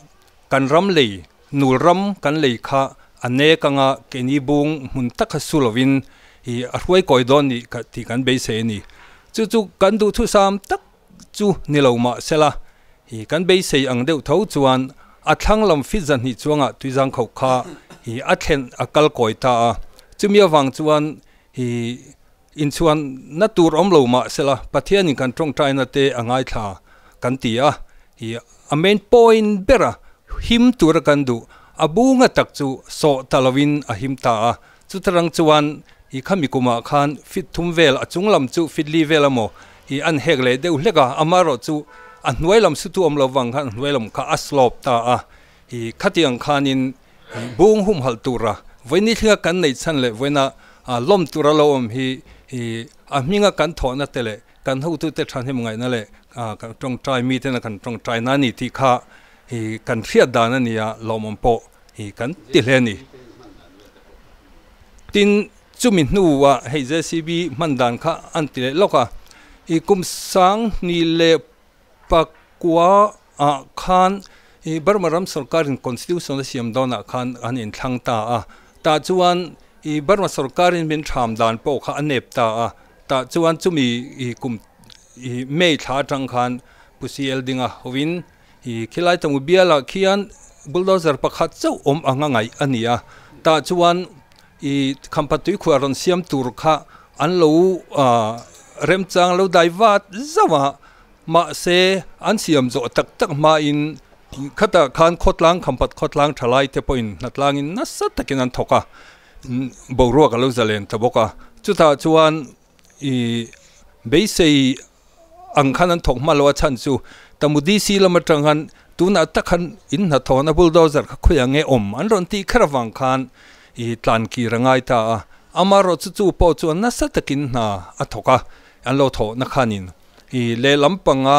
kan ram lei nul ram kan lei kha a nek anga keini bung hmun tak kha su lovin i a hruai kawi dawn nih tih kan beisei a ni. Chu chu kan duhthusam tak chu ni lo mah sela i kan beisei ang deuh tho chuan a thlang lam fit zahnih chuangah tuizang kho kha i a thlen a kal kawi ta a. Chumi avang chuan i inchhuan na tur awm lo mah sela Pathianin kan tawngtaina te a ngaithla kan ti a, i a main point bera him tura kan duh a bunga tak chu sawh ta lovin a him ta a. Chutarang chuan i khami kumah khan fit thum vel a chung lam chu fit li vel amaw i an hek leh deuh hlek a, amaherawh chu a hnuai lam sutu awm lo vang khan a hnuai lam kha a slope ta a, i khatiang khanin bung humhalh tura vawiini thlinga kan neih chhan leh vawiina lawm tura lo awm hi i a hminga kan thawhna te leh kan hotute thahnem ngaihna leh kan tawngtai mitena kan tawngtaina a ni tih kha i kan hriat dan a nia lawmawm pawh hi kan ti hle a ni. Tin, chumi hnuah hei JCB hman dan kha an ti leh lawk a, i kum sang hnih leh pakua ah khan i Burma ram sorkarin constitution a siam dawnah khan an inthlang ta a, tah chuan i Burma sorkarin min tham dan pawh kha a nep ta a, tah chuan chumi i kum i May thla atang khan Pu CL Dinga hovin I khilai tamu bialah khian bulldozer pakhat chauh awm anga ngaih a ni a, tah chuan i khampa tuikhuah rawn siam tur kha an lo remchang lo dai vat zauh a, mahse an siam zawh tak tak hmain khatah khan khawtlang khampat khawtlang tha lai te pawhin hnatlangin nasa takin an thawk a, boruak a lo zalen ta bawk a, chutah chuan i beisei ang khan an thawk hma lo a chhan chu Tamu DC lam atang khan tunah tak khan in hnathawhna bulldozer kha khawiah nge awm an rawn tih kher avang khan i tlan kir a ngai ta a, amaherawh chu chu pawh chuan nasa takin hna a thawk a, an lo thawhna khanin i lehlam panga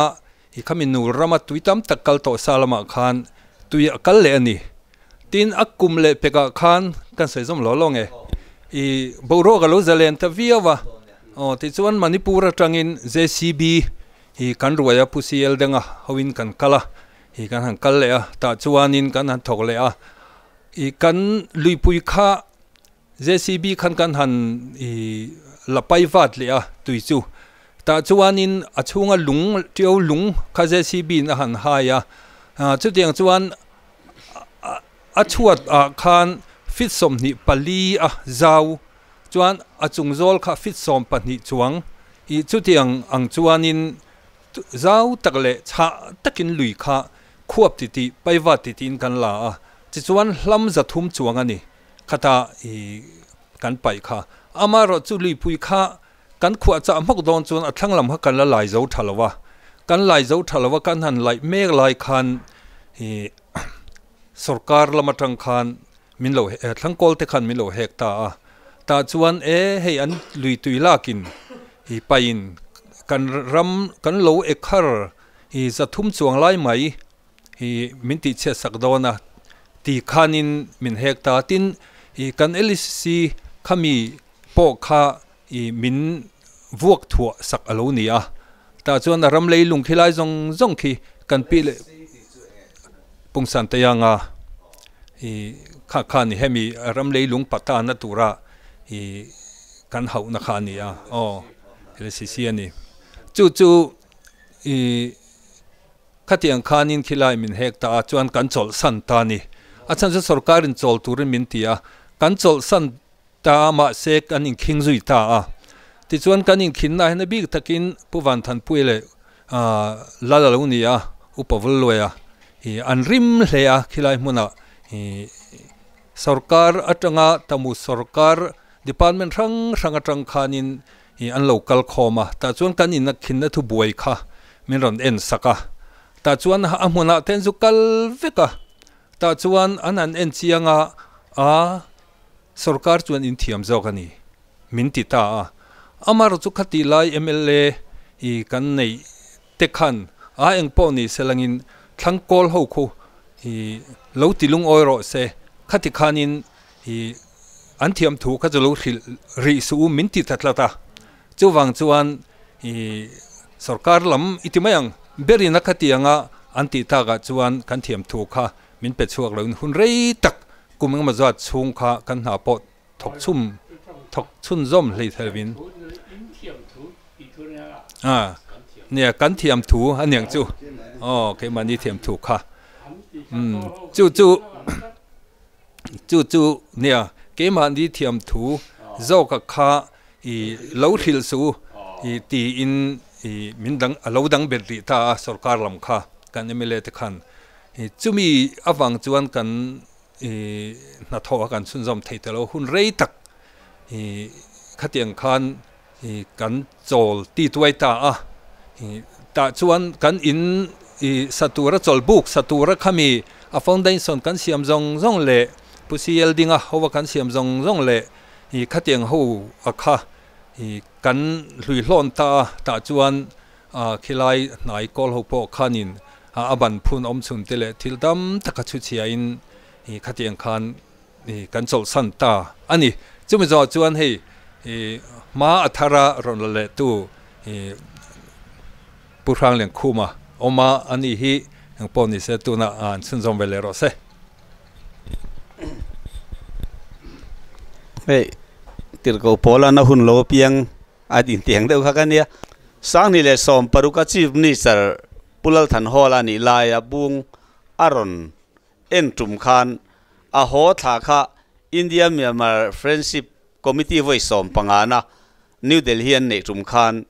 i khami nul rama tui tam tak kal tawh sa lamah khan tui a kal leh a ni. Tin, a kum leh pekah khan kan sawi zawm lo lo nge i boruak a lo zalen ta viau a, aw tichuan Manipur atangin JCB i kan ruai a Pu CL Denga hoin kan kal a, i kan han kal leh a, tah chuanin kan han thawk leh a, i kan luipui kha JCB khan kan han i la pai vat leh a tui chu, tah chuanin a chhunga lung ṭio lung kha JCB in a han hai a, chutiang chuan a chhuat ah khan fit 24 a zau chuan a chung zawl kha fit 12 chuang i chutiang ang chuanin zau tak leh chhah takin lui kha khuap titih pai vat titihin kan la a, tichuan hlam 300 chuang a ni. Khata i kan paih kha. Amaherawh chu luipui kha kan khuah chah hmawk dawn chuan a thlang lam kha kan la lai zo tha lo a. Kan lai zo tha lo a, kan han laih mek lai khan i sorkar lam atang khan min lo thlang kawl te khan min lo hek ta a. Tah chuan e hei an lui tui lakin i paihin kan ram kan lo ekhar i 300 chuang lai mai i min tihchhiat sak dawn a ti khanin min hek ta tin i kan LECC khami pawh kha i min vuak thuah sak a lo ni a tah chuan a ram lei lung khi lai zawng zawng khi kan pi leh pungsan te anga i kha kha ni hemi ram lei lung pata na tura i kan hauhna kha a ni a aw LECC a ni chu chu i. Khatiang khanin khilai min hek ta a chuan kan chawlh san ta a ni. A chhan chu sorkarin chawl turin min ti a, kan chawlh san ta a mahse kan inkhing zui ta a. Tichuan kan inkhinna hian a bik takin Pu Vanthanpuia leh Lal a lo ni a, Upa Vulluaia hi an rim hle a khilai hmunah hi sorkar atanga Tamu sorkar department hrang hrang atang khanin hi an lo kal khawm a, tah chuan kan in a khinna thu buai kha min rawn en sak a, tah chuan a hmunah te an zu kal vek a, tah chuan an han en chiang a, a sorkar chuan in thiam zawk a ni min ti ta a, amaherawhchu khati lai mla i kan neih te khan a eng pawh ni se langin thlang kawl ho khu i lo ti lungawi rawh se, khati khanin i an thiam thu kha chu lo hrilh rih suh u min ti ta tlat a, chuvang chuan i sorkar lam i ti mai ang berin a khatianga an tih takah chuan kan thiam thu kha min pe chhuak loin hun rei tak kum engemaw zat chhung kha kan hna pawh thawk chhum thawk chhunzawm hlei thelvin a nia kan thiam thu a niang chu aw keimahni thiam thu kha umm chu chu Chu chu nia keimahni thiam thu zawka kha i lo hrilh suh u i tiin i min dang a lo dang bet rih ta a sorkar lam kha kan mla te khan i chumi avang chuan kan i hnathawh a kan chhunzawm thei ta lo hun rei tak i khatiang khan i kan chawl ti tuai ta a i tah chuan kan in i sa tura chawl buk sa tura khami a foundation kan siam zawng zawng leh Pu CL Dinga ho a kan siam zawng zawng leh i khatiang ho a kha i kan hlui hlawn ta a tah chuan a khilai hnai kawl ho pawh khanin a a ban phun awm chhun te leh thil tam taka chhuchhia in i khatiang khan i kan chawlhsan ta a ni. Chumi zawh chuan hei i hma a thar a rawn la leh tu i Pu Hrangliankhuma awm a, a ni hi eng pawh ni se tunah an chhunzawm ve leh rawh se. Hei Tirhkoh Paula na hun lo apiang a intiang deuh kha ka nia. Sanghnih leh 16 a Chief Minister Pu Lalthanhawla nih laia bung a rawn en tum khan a haw thla kha India Myanmar Friendship Committee vawi 15 na New Delhi an neih tum khan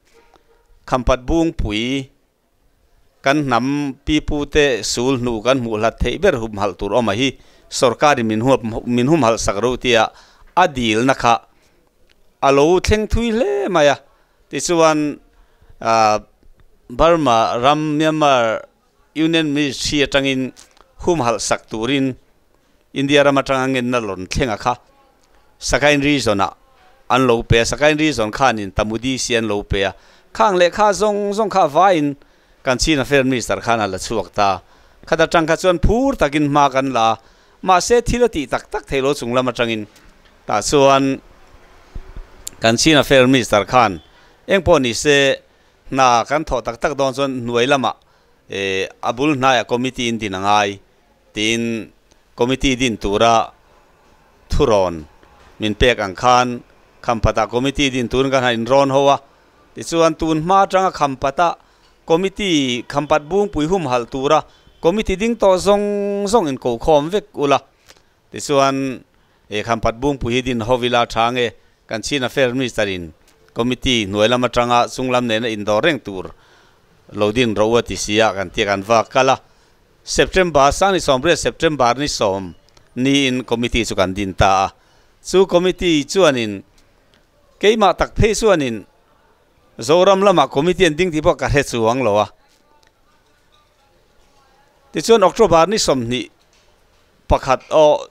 Khampat Bungpui kan hnam pipu te sul hnu kan hmuh hlat theih ber humhalh tur awm a hi sorkarin min huap min humhalh sak ro tia a dilna kha a lo thleng thui hle mai a. Tichuan Burma ram Myanmar Union Ministry atangin humhalh sak turin India ram atanga ngenna lawn thlenga kha Sagaing Region ah an lo pe a, Sagaing Region khanin Tamudi si an lo pe a, khang lehkha zawng zawng kha vaiin kan Chin Affair Minister khan a la chhuak ta. Khat atang kha chuan phur takin hma kan la a, mahse thil a tih tak tak theih lo chung lam atangin tah chuan kan Chin Affair Minister khan engpawh ni se Hna kan thawh tak tak dawn chuan hnuai lamah a bul hnaiah committee in din a ngai tiin committee din tura thurawn min pek ang khan Khampatah committee din turin kan han inrawn ho a. Tichuan tun hma atanga Khampatah committee Khampat Bungpui humhalh tura committee ding tawh zawng zawng inkokhawm vek ula. Tichuan, he Khampat Bungpui hi din ho ila tha nge kan Chin Affair Minister in Committee hnuai lam atanga chung lam nena indawr reng tur lo din ro a ti si a kan tia kan va kal a. September sang ni 80 September ni 10 niin Committee chu kan din ta a. Chu Committee chuanin keimah tak phei chuanin Zoram lamah Committee an ding tih pawh ka hre chuang lo a. Tichuan October ni 21 aw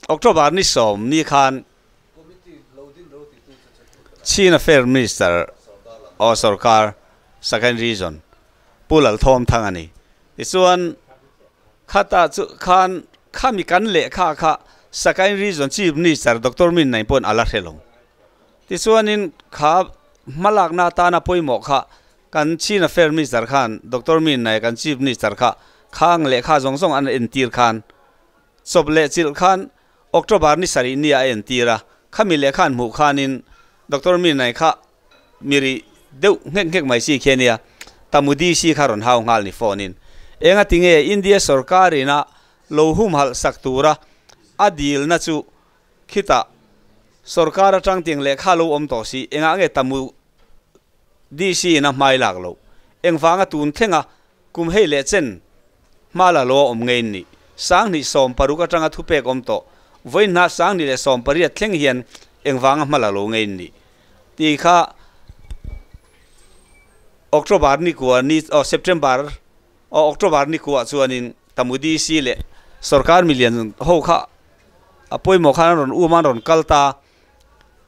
October ni 10 ni khan Chin Affair Minister aw sorkar Sagaing Region Pu Lalthawmthang a ni. Tichuan khata chu khan khami kan lehkha kha Sagaing Region Chief Minister Doctor Min Naing pawhin a la hre lo. Tichuanin kha hmalakna atana pawimawh kha Kan Chin Affair Minister khan Doctor Min Naik an Chief Minister kha khang lehkha zawng zawng an entir khan chawp leh chilh khan October ni sarih ni a entir a, khami lehkha an hmuh khanin Doctor Min Naik kha miri deuh nghek nghek mai si khi a nia, Tamudi si kha rawn hau nghal ni phone in. Enga tinge India sarkarina lo hum hal sak tura a dil na chu khita sarkar atang tiang le kha lo om to si enga nge tamu DC na mai lak lo eng wanga tun thenga kum hei le chen mala lo om ngein ni sang ni som paruk atanga thupek om to voin na sang ni le som pariat thleng hian eng wanga mala lo ngein ni ti kha October ni kwa ni o September o October ni kwa chuanin tamu DC le sarkar million ho kha apoi mo khan ron uman ron kalta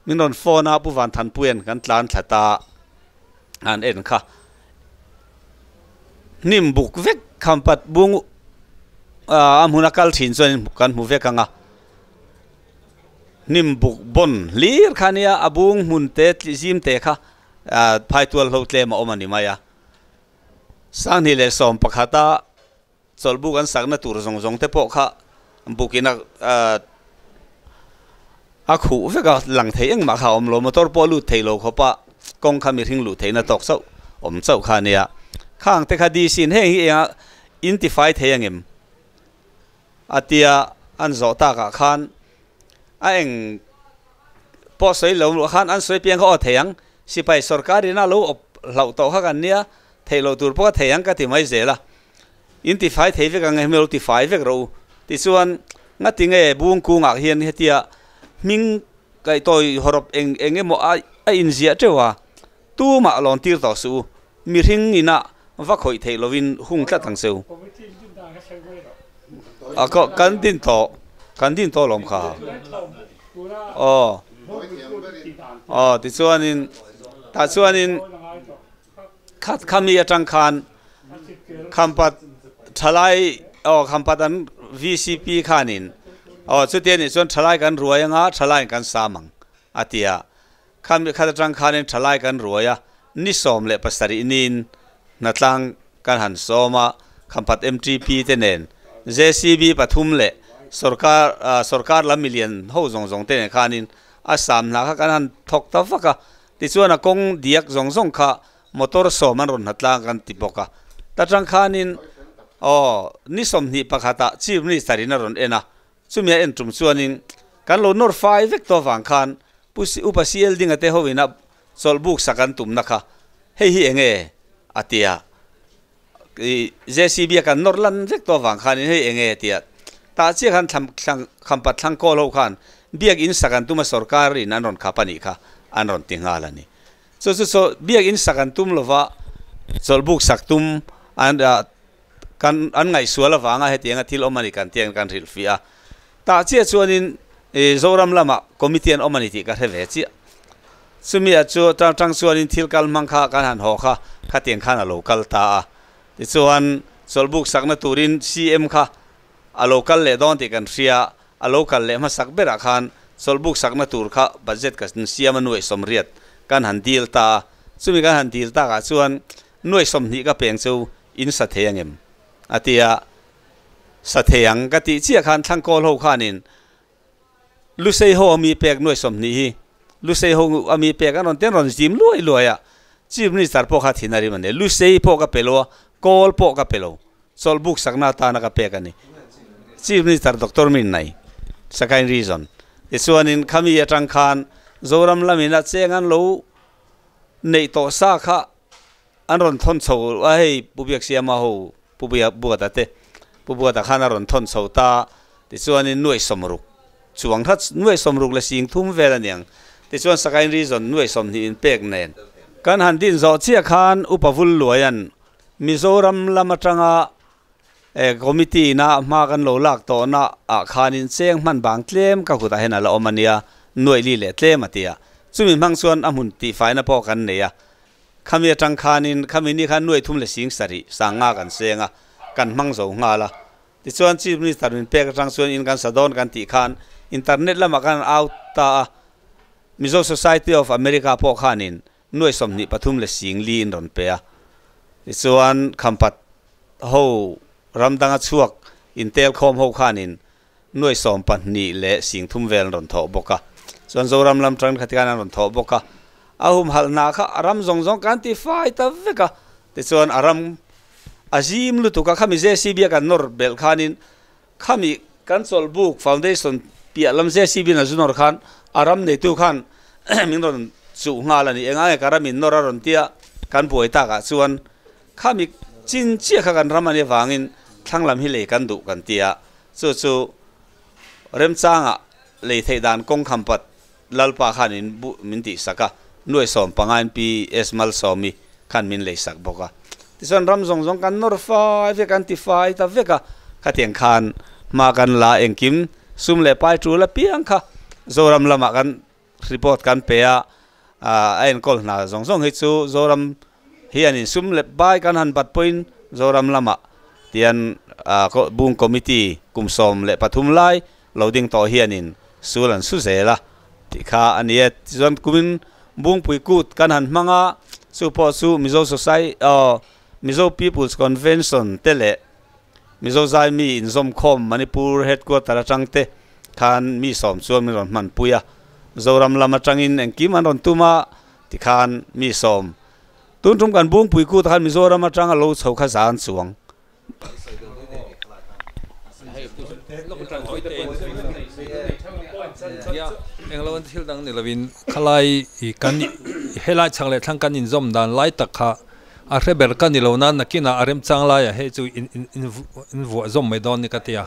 min ron phone a pu van than puen kan tlan thlata an en kha nim buk vek khampat bung a hmuna kal thin chuan kan hmu vek anga nim buk bon lir khania abung hmun te zim te kha phai tual ho tle ma om ani maya sang ni le som pakhata cholbu kan sakna tur zong zong te pawh kha bukina a khu veka lang thei eng ma kha om lo motor pawh lut thei lo khopa kawng kha mi hring luh theihna tawk chauh awm chauh kha ania khang te kha DC in heng hi enga in ti fai thei angem a tia an zawh takah khan a eng pawh sawi lo luah khan an sawi piang kha aw thei ang sipai sarkar ina lo awp hlauh tawh kha kan nia theih loh tur pawh a thei ang ka ti mai zel a in ti fai thei vek ang hemi lo ti fai vek rawh u tichuan nga ti nge bung kungah hian hetia hming kaihtawi hawrawp eng eng emaw a a inziah teuh a tumah lawn tir tawh suh u mihring ina va khawih theih lovin hung tlat ang che u. A kan din tawh kan din tawh lawm kha. Aw aw tichuanin tah chuanin khat khami atang khan khampat thalai aw khampat an VCP khanin aw chuti anih chuan thalai kan ruai anga thalaiin kan sam ang a ti a. Khami khat atang khanin thalai kan ruai a, ni 17 niin hnatlang kan han sawm a, Khampat MTP te nen JCB pathum leh sorkar sorkar lam milian ho zawng zawng te nen khanin a sam hna kha kan han thawk ta vak a, tichuan a kawng diak zawng zawng kha motor sawm an rawn hnatlang kan ti bawk a, ta tang khanin aw ni 21 ah Chief Minister in a rawn en a, chumi a en tum chuanin kan lo nawr fai vek tawh avang khan Pu Upa CL Dinga te ho ina chawlh buk sak an tumna kha hei hi enge a ti a, i JCB a kan nawr lan vek tawh avang khanin hei enge a ti a, tah chiah khan thlam thlang khampat thlang kawl ho khan biak in sak an tum a sorkar in an rawn khap a nih kha an rawn ti nghal a ni. Chu chu chaw biak in sak an tum lova chawlh buk sak tum an kan an ngaihsual avanga hetianga thil awm a ni kan tiang kan hrilh fiah a. Tah chiah chuanin Zoram lamah committee an awm a ni tih ka hre ve chiah. Chumi ah chu tang tang chuanin thil kal hmang kha kan han haw kha khatiang khan a lo kal ta a. Tichuan chawlhbuk sakna turin CM kha a lo kal leh dawn tih kan hria, a lo kal leh hmasak berah khan chawlhbuk sakna tur kha budget ka siam a nuaih 80 kan han dil ta a. Chumi kan han dil takah chuan nuaih 20 ka peng chu in sa thei angem a ti a. Sa thei ang ka tih chiah khan thlangkawl ho khanin Lusei ho a mi pek nuai 20 hi Lusei ho a mi pek an rawn ten rawn zim luai luai a, Chief Minister pawh kha thin a rim a ni. Lusei pawh ka pe lo a, kawl pawh ka pe lo. Chawlhbuk sakna atana ka pek a ni. Chief Minister Doctor Min Nai, Sagaing Region. Tichuanin khami atang khan Zoram lamin a cheng an lo neih tawh sa kha An rawn thawn chho a hei Pu Biaksiama ho Pu Buata te Pu Buata khan a rawn thawn chho ta tichuanin nuaih 60 chuang hrat nuaih 60 leh 30 vel a niang tichuan Sakain Region nuaih 20 in pek nen kan han din zawh chiah khan Upa Vulluaian Mizoram lam atanga committee ina hma kan lo lak tawhna ah khanin cheng hman bang tlem ka kutah hian a la awm a nia nuaih li leh tlem a ti a chumi hmang chuan a hmun tihfaina pawh kan nei a. Khami atang khanin khami ni khan nuai thum leh 7000 sanga kan seng a, kan hmang zo nghal a. Tichuan Chief Minister min pek atang chuan in kan sa dawn kan tih khan internet lamah khan an out ta a, Mizo Society of America pawh khanin nuai 23 leh 4000 in rawn pe a. Tichuan Khampat ho ram danga chhuak intel khawm ho khanin nuai 12 leh 3000 vel an rawn thawh bawk a, chuan Zoram lam tan khati khan an rawn thawh bawk a, a humhalh hna kha a ram zawng zawng kan ti fai ta vek a, tichuan a ram A zim lutuk a, khami JCB a kan nawr belh khanin khami kan chawlhbuk foundation piah lam JCB in a zu nawr khan a ram neitu khan min rawn chuh nghal a ni. Enga nge ka ram in nawr a rawn tia kan buai takah chuan khami chin chiah kha kan ram a nih avangin thlang lam hi lei kan duh kan tia chu chu remchangah lei theih dan kawng khampat Lalpa khan in bu min tihsak a, nuai sawm panga in Pi S Malsawmi khan min leisak bawk a. Tichuan ram zawng zawng kan nawr fai vek a, an ti fai ta vek a, khatiang khan hma kan la engkim sum leh pai tul apiang kha Zoram lamah kan report kan pe a, a enkawl hna zawng zawng hi chu Zoram hian in sum leh pai kan han bat pawhin Zoram lamah tian Bung Committee kum 13 lai Lo ding tawh hianin sul an su zel a tih kha a ni e. Tichuan kumin Bungpui kut kan han hmang a, chu pawh chu Mizo Society aw Mizo People's Convention te leh Mizo Zaimi inzawmkhawm Manipur Headquarter atang te khan mi sawm chuan min rawn hmanpui a. Zoram lam atangin engkim an rawn tum a tikhan mi sawm tun tum kan Bungpui kut ah khan Mizoram atanga lo chho kha zan chuang Englo an thil dang ni lovin khalai i kan helai chhak leh thlang kan inzawm dan lai tak kha a hre ber ka ni lo na nakinah a remchang laiah hei chu in in vuah zawm mai dawn ni ka ti a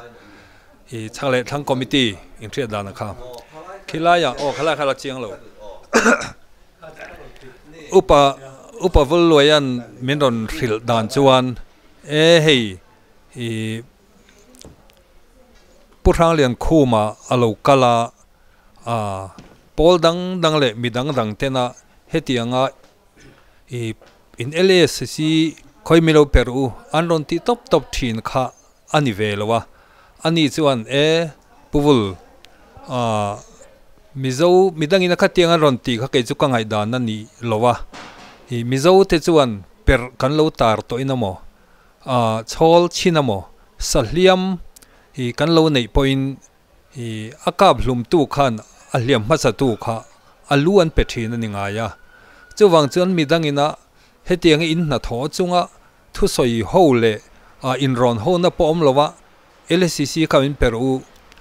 i chhak leh thlang committee inhriat dan a kha khilaiah aw khalai kha la chiang lo. Upa Upa Vawlluaia'n min rawn hrilh dan chuan, E hei, i Pu Hrangliankhuma a lo kal a, a pawl dang dang leh mi dang dang tena hetianga i in LASC khawi mi lo per u an rawn tih tawp tawp thin kha a ni ve lo a, ani chuan e Pu Vul, ah Mizo midangin a khatiang an rawn tih kha kei chu ka ngaihdan a ni lo a, i Mizo te chuan perh kan lo tar tawh in amaw, ah chhawl chhin amaw, sahliam i kan lo neih pawhin i a kap hlumtu khan a hliam hmasa tu kha a lu an pe thin a ni ngai a, chuvang chuan midangin a hetiang in hnathawh chunga Thusawi ho leh inrawn hona pawh awm lo a, LACC kha min per u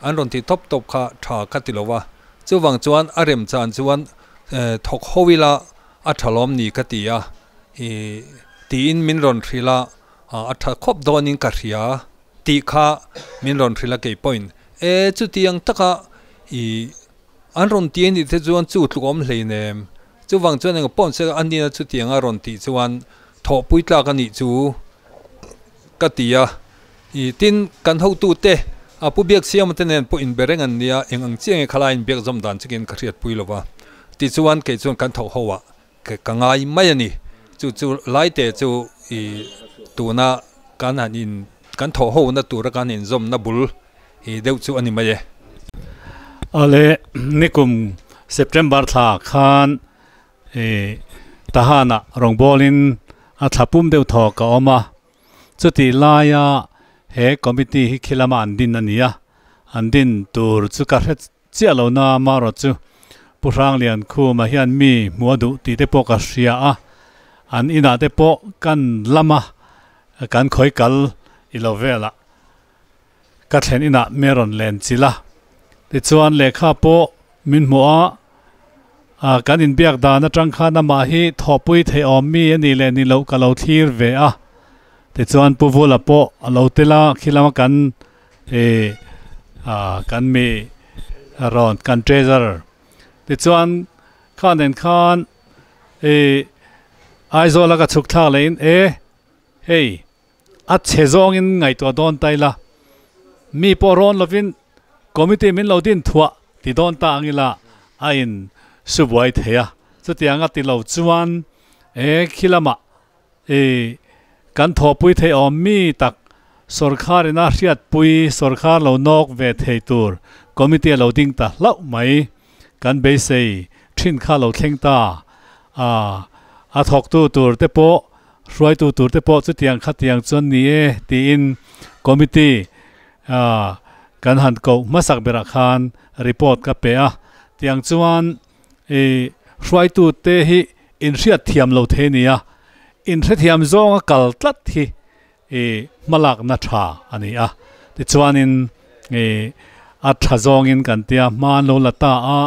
an rawn ti tawp tawp kha tha ka ti lo a, chuvang chuan a rem chan chuan thawk ho ila a tha lawm ni ka ti a, tiin min rawn hrilh a, a tha khawp dawnin ka hria tih kha min rawn hrilh a kei pawhin e chutiang taka i an rawn ti anih te chuan chu tluk awm hleinem chuvang chuan eng pawh se a nina chutianga rawn tih chuan Thawhpui tlak a nih chu ka ti a, i tin kan hotute a Pu Biaksiama te nen pawh inbe reng an nia, eng ang chiah nge khalai inbiak zawm dan chikin ka hriatpui lo va, tichuan kei chuan kan thawh ho ah ka ngai mai a ni. Chu chu laite chu i tuna kan han in kan thawh ho na tura kan inzawmna bul i deuh chu a ni mai e. Awle nikum September thla khan I Tahanah rawngbawlin a thla pum deuh thawk a awm a, chutih laia he committee hi khi lama an din a ni a, an din tur chu ka hre chiah lo na amaherawh chu Pu Hrangliankhuma hian mi hmuh a duh tih te pawh ka hria a, an inah te pawh kan lam a, kan khawi kal i lo velah ka thlen inah mi a rawn len chilh a, tichuan lehkha pawh min hmuh a, ah kan inbiak dan atang khan amah hi thawhpui theih awm mi a nih leh ni loh ka lo thlir ve a, tichuan Pu Vula pawh a lo tel a, khi lama kan ih ah kan mi rawn kan treasurer tichuan kha nen khan ih Aizawl a ka chhuk thlak leh in e hei. A chhe zawngin ngaihtuah dawn ta ila, mi pawh rawn lovin committee min lo din thuah ti dawn ta ang ila a in su buai thei a. Chutiang a ti lo chuan e khi lamah i kan thawhpui thei awm mi tak sawrkhar ina hriatpui sawrkhar lo nawk ve thei tur committee a lo ding ta hlauh mai. Kan beisei thin kha lo thleng ta a, a thawktu tur te pawh Hruaitu tur te pawh chutiang khatiang chuan ni e tiin committee kan han koh hmasak berah khan report ka pe a, tiang chuan i hruaitu te hi inhriat thiam lo thei nia, inhrethiam zawnga kal tlat hi i hmalak na tha ani a. Tichuanin i a tha zawngin kan tia hma an lo la ta a,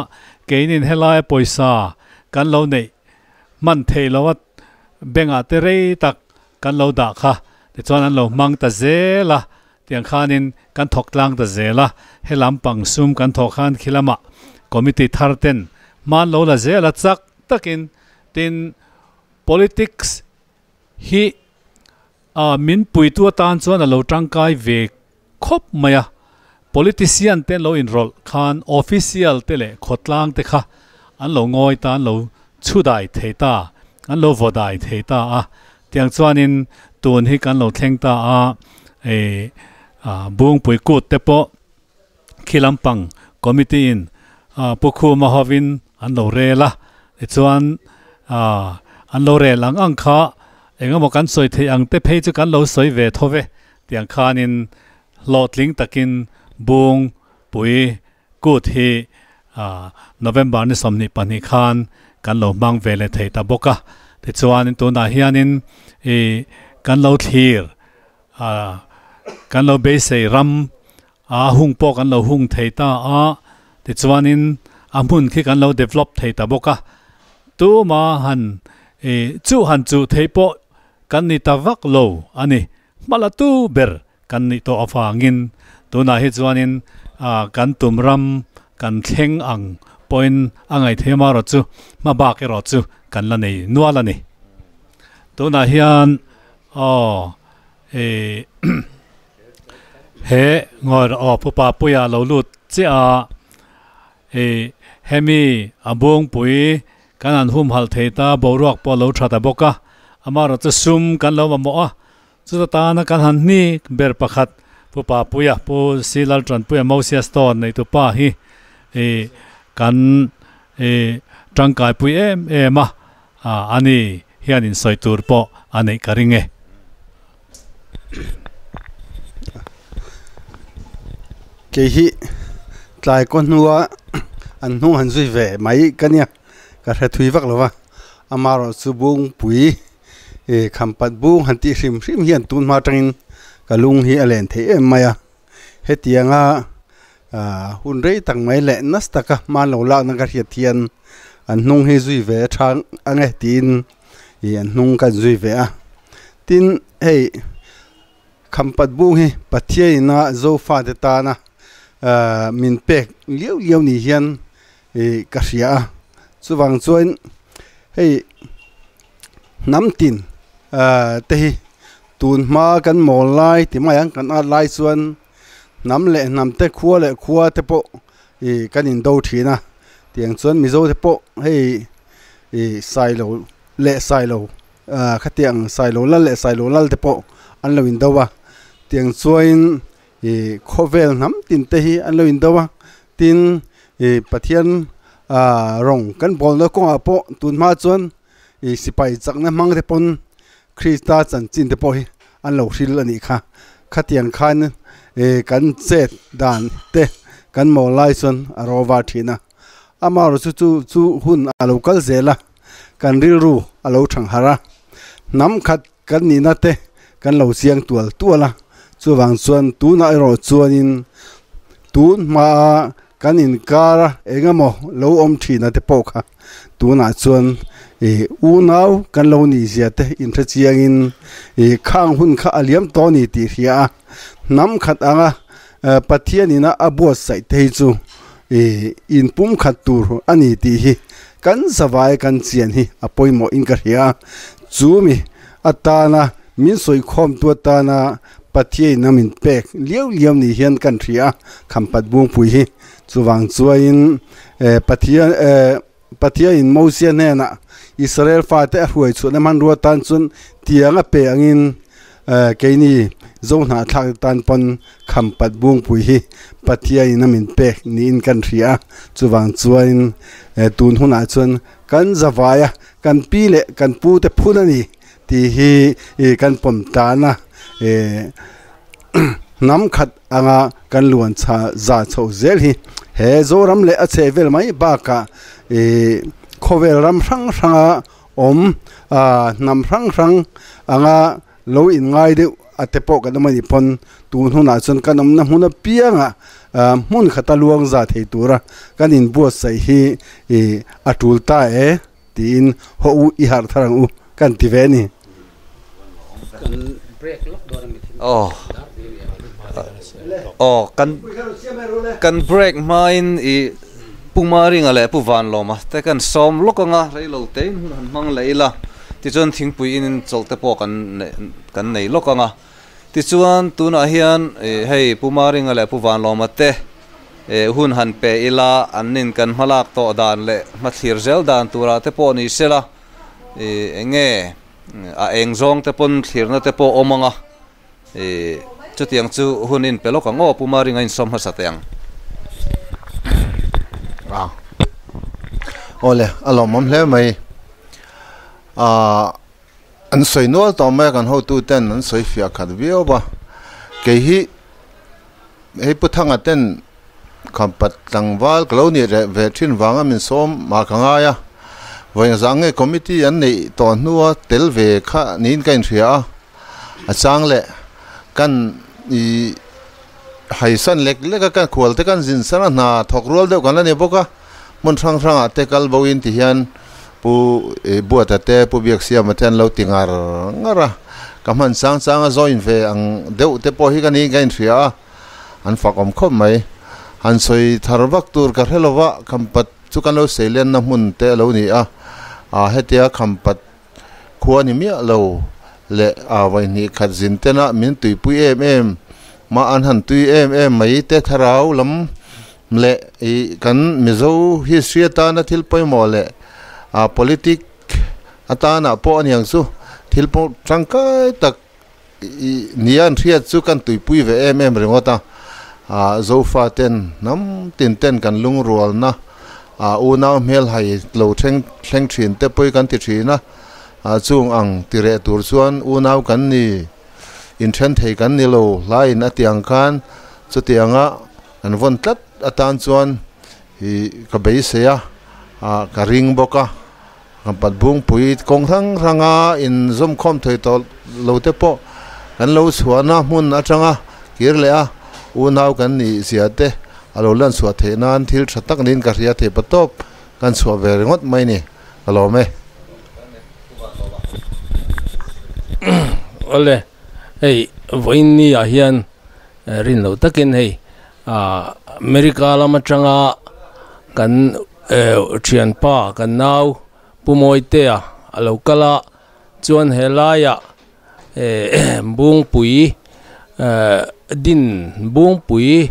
keinin helai pawisa kan lo neih hman thei lo a, bengah te rei tak kan lo dah kha, tichuan an lo hmang ta zel a, tiang khanin kan thawk tlang ta zel a, helam pang sum kan thawh khan khi lamah committee thar ten hma an lo la zel a, chak takin tin politics hi a min puitu atan chuan a lo tangkai ve khawp mai a, politician te an lo inrawlh khan official te leh khawtlang te kha an lo ngawi ta, an lo chhudai thei ta, an lo vawdai thei ta a, tiang chuanin tun hi kan lo thleng ta a, eh Bungpui kut te pawh khi lampang committee in Pu Khuma hovin an lo rel a, tichuan an lo rel ang ang kha engemaw kan sawi theih ang te phei chu kan lo sawi ve tho ve tiang khanin hlawhtling takin Bung pui kut hi November ni 22 khan kan lo hmang ve leh thei ta bawk a, tichuan tunah hianin ih kan lo thlir kan lo beisei ram a hung pawh kan lo hung thei ta a, tichuanin a hmun khi kan lo develop thei ta bawk a, tuma han ih chu han chuh theih pawh kan ni ta vak lo a ni, hmala tu ber kan nih tawh avangin tunah hi chuanin kan tum ram kan thleng ang pawhin a ngaihtheih amaherawh chu hma bak erawh chu kan la nei nual a ni. Tunah hian aw ih he ngawih aw Pu Papuia lo lut chiah a ih hemi a bungpui kan han humhalh thei ta boruak pawh a lo tha ta bawk a amaherawh chu sum kan lo mamawh a. Chuta tana kan han hni ber pakhat Pu Papuia, Pu Si Laltanpuia Mosia Stone neitu pa hi i kan i tangkaipui em em a, ani hian insawi tur pawh a neih ka ring e. Kei hi tlai kaw hnua an hnung han zui ve mai ka nia, ka hre thui vak lo va, amaherawhchu Bungpui E khampat bung han tih hrim hrim hian tun hma atangin ka lung hi a len thei em mai a, hetianga hun rei tak mai leh nasa taka hman lo lakna ka hriat hian an hnung hi zui ve a tha ang e tiin ih an hnung ka zui ve a, tin hei khampat bung hi Pathian ina Zofate tana min pek liau liau ni hian ih ka hria a, chuvang chuan hei. Hnam tin te hi tun hma kan mawl lai ti mai ang kan at lai chuan hnam leh hnam te khua leh khua te pawh ih kan in do thin a tiang chuan mizo te pawh hei ih sailo leh sailo ah khatiang sailo lal leh sailo lal te pawh an lo in do a tiang chuan ih khawvel hnam tin te hi an lo in do a tin ih Pathian ah rawng kan bawlna kawngah pawh tun hma chuan. Ih sipai chakna hmang te pawn Krista chanchin te pawh hi an lo hril a nih kha. Khatiang khan ih kan chet dan te kan maw lai chuan a ro var thin a. Amaherawh chu chu chu hun a lo kal zel a, kan rilru a lo thang harh a. Hnam khat kan nihna te kan lo chiang tual tual a, chuvang chuan tunah erawh chuanin tun hmaa kan inkar a eng emaw lo awm thina te pawh kha tunah chuan ih unau kan lo nih zia te inhre chiangin ih khang hun kha a liam tawh a ni tih hria a, hnam khat anga Pathian ina a buatsaih te hi chu ih inpumkhat tur a ni tih hi kan zavai kan chian hi a pawimawh in ka hria a, chu mi atana min sawikhawmtu atana Pathian ina min pek liau liau ni hian kan hria a, Khampat Bungpui hi chuvang chuain Pathian Pathian in Mosia hnenah Israel fate a hruai chhuahna hmanrua tan chuan tiang a pe angin keini Zohnahthlak te tan pawn Khampat Bungpui hi Pathian in a min pek niin kan hria a, chuvang chuanin tun hunah chuan kan zavai a, kan pi leh kan pu te phun a ni tih hi kan pawm tan a, hnam khat anga kan luan chha za chhoh zel hi he Zoram leh a chheh vel mai bakah ih khawvel ram hrang hranga awm hnam hrang hrang anga lo inngai deuh. a te pawh kan awm a nih pawn tun hunah chuan kan awmna hmun apiangah ah hmun khata luang za thei tura kan inbuatsaih hi ih a tul ta e tiin haw u i harh thar ang u kan ti ve a ni. Aw aw kan kan break hmain ih Pu Maringa leh Pu Vanlawma te kan sawm lawk anga reilo tein hun han hmang leh ila tichuan thingpui in chawlh te pawh kan kan nei lawk anga tichuan tunah hian ih hei Pu Maringa leh Pu Vanlawma te ih hun han pe ila an nin kan hmalak tawh dan leh hmathlir zel dan turah te pawh ni sela ih eng nge a eng zawng te pawn thlirna te pawh awm anga Ih, chutiang chu hun in pe lawk ang aw, Pu Maringa insawm hmasa teh ang. A, awle, a lawmawm hle mai. Ah, an sawi nual tawh mai a, kan hotu ten an sawi fiah khat viau va. Kei hi hei Pu Thanga ten Khampat tlangval ka lo nih reh ve thin vanga min sawm mah ka ngai a. Vawiin zang nge committee an neih tawh hnua tel ve kha niin ka inhria a. A chang leh kan i haisan lek lek a, kan khual te kan zin san a, hna thawk rual deuh kan la ni bawk a, hmun hrang hrangah te kal bo in ti hian Pu Buata te Pu Biaksiama te an lo ti ngar ngar a, ka hman chang chang a join ve ang deuh te pawh hi ka niin ka inhria a, an fak awm khawp mai. Han sawi thar vak tur ka hre lo va, Khampat chu kan lo seilenna hmun te a lo ni a, hetia Khampat Khua ni miah lo leh a vaihnih khat zin tena min tuipui em em, mah an han tui em em mai te thlarau lam leh ih kan Mizo history atana thil pawimawh leh a politic atana pawh aniang chu thil pawh tangkai tak ih nia an hriat chu kan tuipui ve em em ringawt a, ah Zofa ten hnam tin ten kan lungrualna ah unau hmel hai lo thleng thleng thin te pawh hi kan ti thin a, ah chung ang ti reh tur chuan unau kan ni inthen thei kan ni lo hlaiin a ti ang khan chutianga an vawn tlat atan chuan ih ka beisei a, ah ka ring bawk a. Kampat Bungpui kawng hrang hranga inzawmkhawm thei tawh lo te pawh kan lo chhuahna hmun atanga kir leh a, unau kan nih zia te a lo lan chhuah theih nan thil tha tak niin ka hria thei patawp kan chhuah ve ringawt mai ni ka lawm e. Awle, hei vawiin ni ah hian rin loh takin hei America lam atanga kan Thianpa kan nau Pu Mawitea a lo kal a, chuan he laiah Bungpui din Bungpui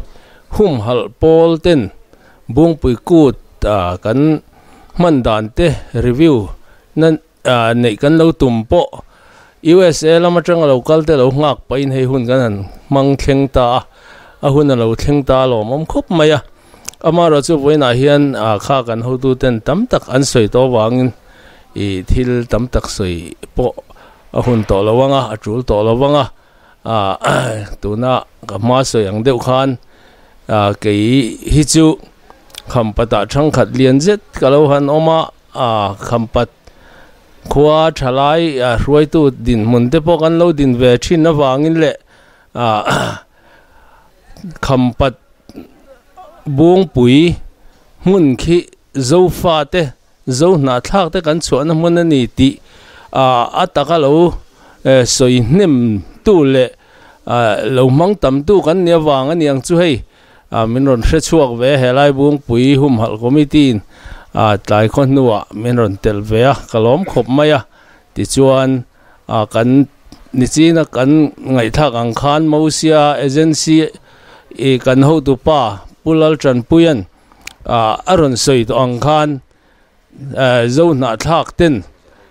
humhalh pawl ten Bungpui kut kan hman dan te review na neih kan lo tum pawh USA lam atanga lo kal te lo nghak pahin hei hun kan han hmang thleng ta a, a hun a lo thleng ta alawmawm khawp mai a. Amaherawh chu vawiinah hian kha kan hotuten tam tak an sawi tawh avangin ih thil tam tak sawi pawh a hun tawh lo ang a, a tul tawh lo ang a, tuna ka hma sawi ang deuh khan kei hi chu Khampatah thangkhat lian zet ka lo han awm a, Khampat khua thalai hruaitu dinhmun te pawh kan lo din ve thin avangin leh Khampat Bungpui hmun khi Zofa te, Zo hnahthlak te kan chhuahna hmun a ni tih a taka lo sawi hnem tu leh lo hmang tam tu kan nih avang a ni ang chu hei min rawn hre chhuak ve a, helai Bungpui humhalh committee in tlai khaw hnuah min rawn telh ve a, ka lawm khawp mai a tichuan kan nichina kan ngaihthlak ang khan Mosia Agency i kan hotupa Pu Laltanpuia'n a rawn sawi tawh ang khan Zo hnahthlak ten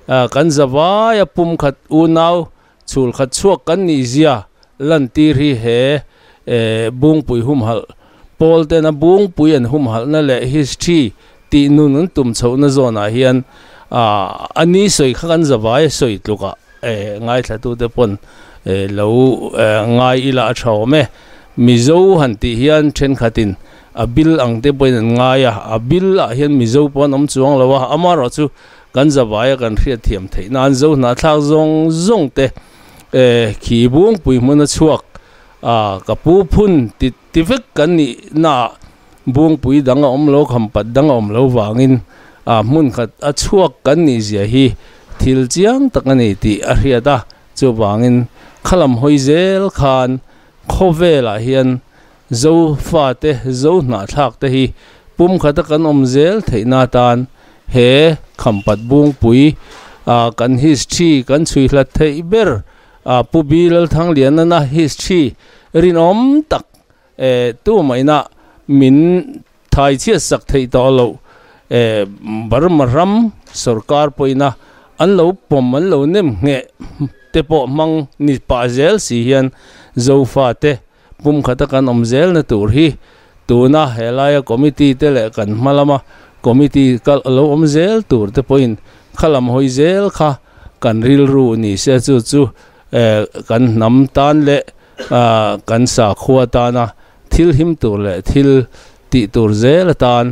kan zavaia pumkhat unau chhulkhat chhuak kan nih zia lantir hi he Bungpui humhalh pawl tena Bungpui an humhalhna leh history tih nun an tum chhohna zawnah hian a ni sawi kha kan zavai a sawi tlukah ngaithlatute pawn lo ngai ila a tha awm e. Mizo han tih hian thenkhatin a bil ang te pawhin an ngai a, a bil ah hian Mizo pawh an awm chuang lo a, amaherawhchu kan zavai a kan hriatthiam theih nan Zo hnahthlak zawng zawng te Khi Bungpui hmuna chhuak a ka pu phun ti ti vek kan nih na Bungpui dang a awm lo Khampat dang a awm lo vangin a hmun khat a chhuak kan nih zia hi thil chiang tak a ni tih a hriat a. Chuvangin khalam hawi zel khan khawvelah hian Zo fate, Zo hnahthlak te hi pum khata kan awm zel theihna atan he Khampat Bungpui a kan history kan chhui hlat theih ber a Pu Bi Lalthanglianana history rinawm tak e tumaina min thai chhiat sak theih tawh loh e Burma ram sorkar pawhina an lo pawm an lo nem ngheh te pawh hmang ni pah zel si hian Zofate Pum khata kan awm zelna tur hi tuna helaia committee te leh kan hma lama committee kal lo awm zel tur te pawhin kha lam hawi zel kha kan rilru ni se chu chu kan hnam tan leh kan sakhua tana thil him tur leh thil tih tur zel atan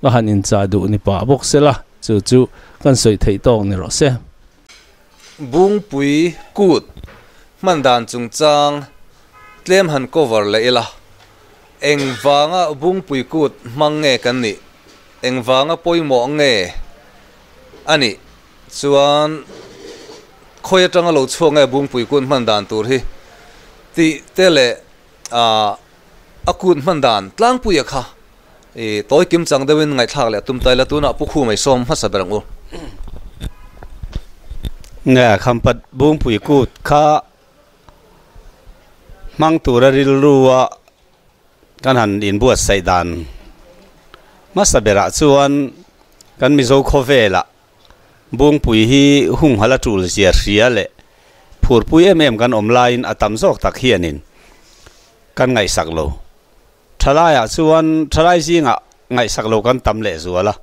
ka han inchah duh ni pah bawk sela chu chu kan sawi theih tawk ni rawh se. Bungpui kut hman dan chungchang tlem han cover leh ila, engvanga Bungpui kut hmang nge kan nih, engvanga pawimawh nge a nih chuan khawi atanga lo chhuak nge Bungpui kut hman dan tur hi tih te leh a kut hman dan tlangpuia kha I tawi kim chang deuhin ngaihthlak leh a tum ta ila tunah Pu Khumei sawm hmasa ber ang u. Nge Khampat Bungpui kut kha hmang tura rilrua kan han inbuatsaih dan hmasa berah chuan kan Mizo khawvelah Bungpui hi hunghal a tul zia hria leh phurpui em em kan awm laiin a tam zawk tak hianin kan ngaihsak lo. Thalaiah chuan thalai zingah ngaihsak lo kan tam leh zual a,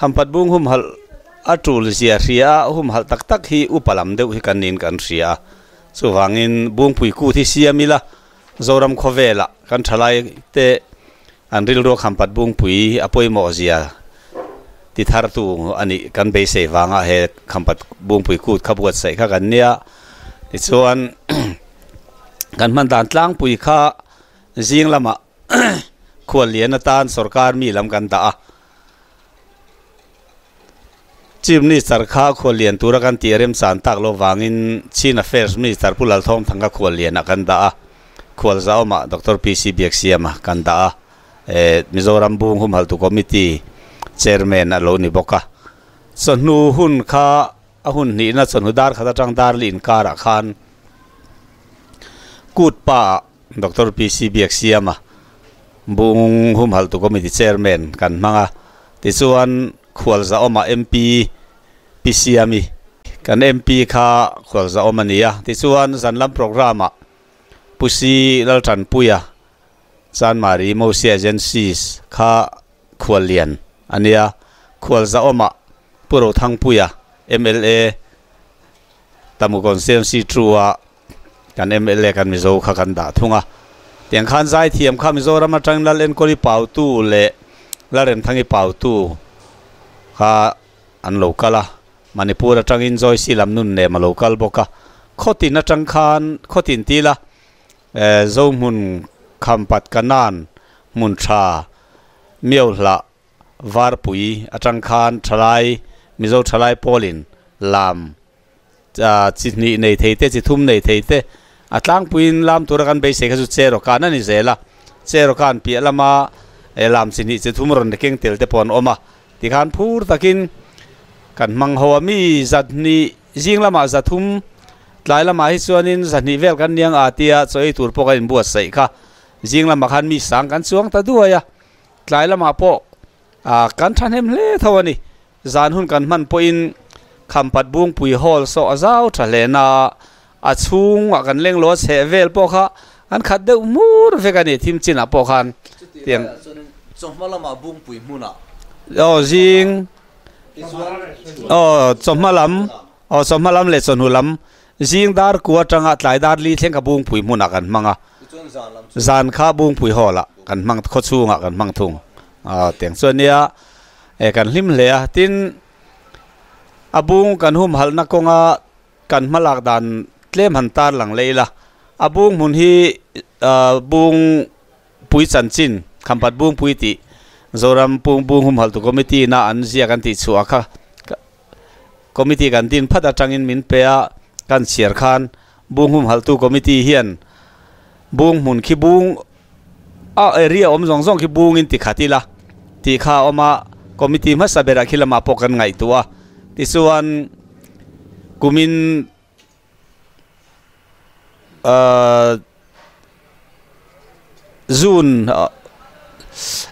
Khampat bung humhalh a tul zia hria a, humhalh tak tak hi upa lam deuh hi kan niin kan hria a, chuvangin Bungpui kut hi siam ila Zoram khawvelah kan thalai te an rilrua Khampat Bungpui a pawimawh zia ti thartu a nih kan beisei vanga he Khampat Bungpui kut kha buatsaih kha kan nia. Tichuan kan hman dan tlangpui kha Zing lamah khuallian atan sorkar mi lam kan dah a, Chief Minister kha khuallian tura kan tih remchan tak lo vangin Chin Affairs Minister Pu Lalthawmthanga khuallianah kan dah a, Khualzaawmah Doctor PC Biaksiama kan dah a, Mizoram Bung Humhaltu Committee Chairman a lo ni bawk a. Chawhnu hun kha A hun hnihna chawhnu dar khat atang dar li inkarah khan kut pa Doctor PC Biaksiama, Bung Humhaltu Committee Chairman kan hmang a, tichuan Khualzaawma MP Pi Siami, kan MP kha Khualzaawm a ni a, tichuan zanlam programme-ah Pu Si Laltanpuia, Chanmari Mosia Agencies kha Khuallian a nia, Khualzaawma Pu Rothangpuia, mla, Tamu Constituency True-a kan mla kan Mizo kha kan dah thung a. Tiang khan zaithiam kha Mizoram atangin Lal Enkawli Pautu leh Lalremthangi Pautu kha an lo kal a. Manipur atangin Joyce lam nun nem a lo kal bawk a. Khawtin atang khan khawtin tila Zohmun Khampat Kanan hmun tha Miohlah Varpui atang khan thalai Mizo thalai pawlin lam chi hnih nei thei te chi thum nei thei te a tlangpuiin lam tura kan beisei kha chu Cherokan a ni zel a, Cherokan piah lama lam chi hnih chi thum rawn keng tel te pawh an awm a, tikhan phur takin kan hmang ho a mi zat hnih zing lamah za thum tlai lamah hi chuanin za hnih vel kan niang a tia chaw ei tur pawh kan inbuatsaih kha zing lamah khan mi sang kan chuang ta duai a, tlai lamah pawh kan thahnem hle tho a ni. Zan hun kan hman pawhin Khampat Bungpui Hall saw a zau tha hle na, a chhungah kan leng lo a chheh vel pawh kha an khat deuh hmur vek a ni thim chinah pawh khan tiang. Chawhma lamah Bungpui hmunah. Aw zing aw chawhma lam aw chawhma lam leh chawhnu lam zing dar kua atanga tlai dar li thleng kha Bungpui hmunah kan hmang a, zan kha Bungpui Hall ah kan hmang khawchhungah kan hmang thung aw tiang chuan nia. E kan hlim hle a, tin a bung kan humhalhna kawnga kan hmalak dan Tlem han tar lang leh ila. A bung hmun hi bung pui chanchin, Khampat bung pui tih Zoram pung bung humhaltu committee na an ziak an tih chhuah kha committee kan din phat atangin min pe a, kan chhiar khan bung humhaltu committee hian bung hmun khi bung a area awm zawng zawng khi bungin ti khat ila tih kha a awm a, committee hmasa berah khi lamah pawh kan ngaihtuah a, tichuan kumin June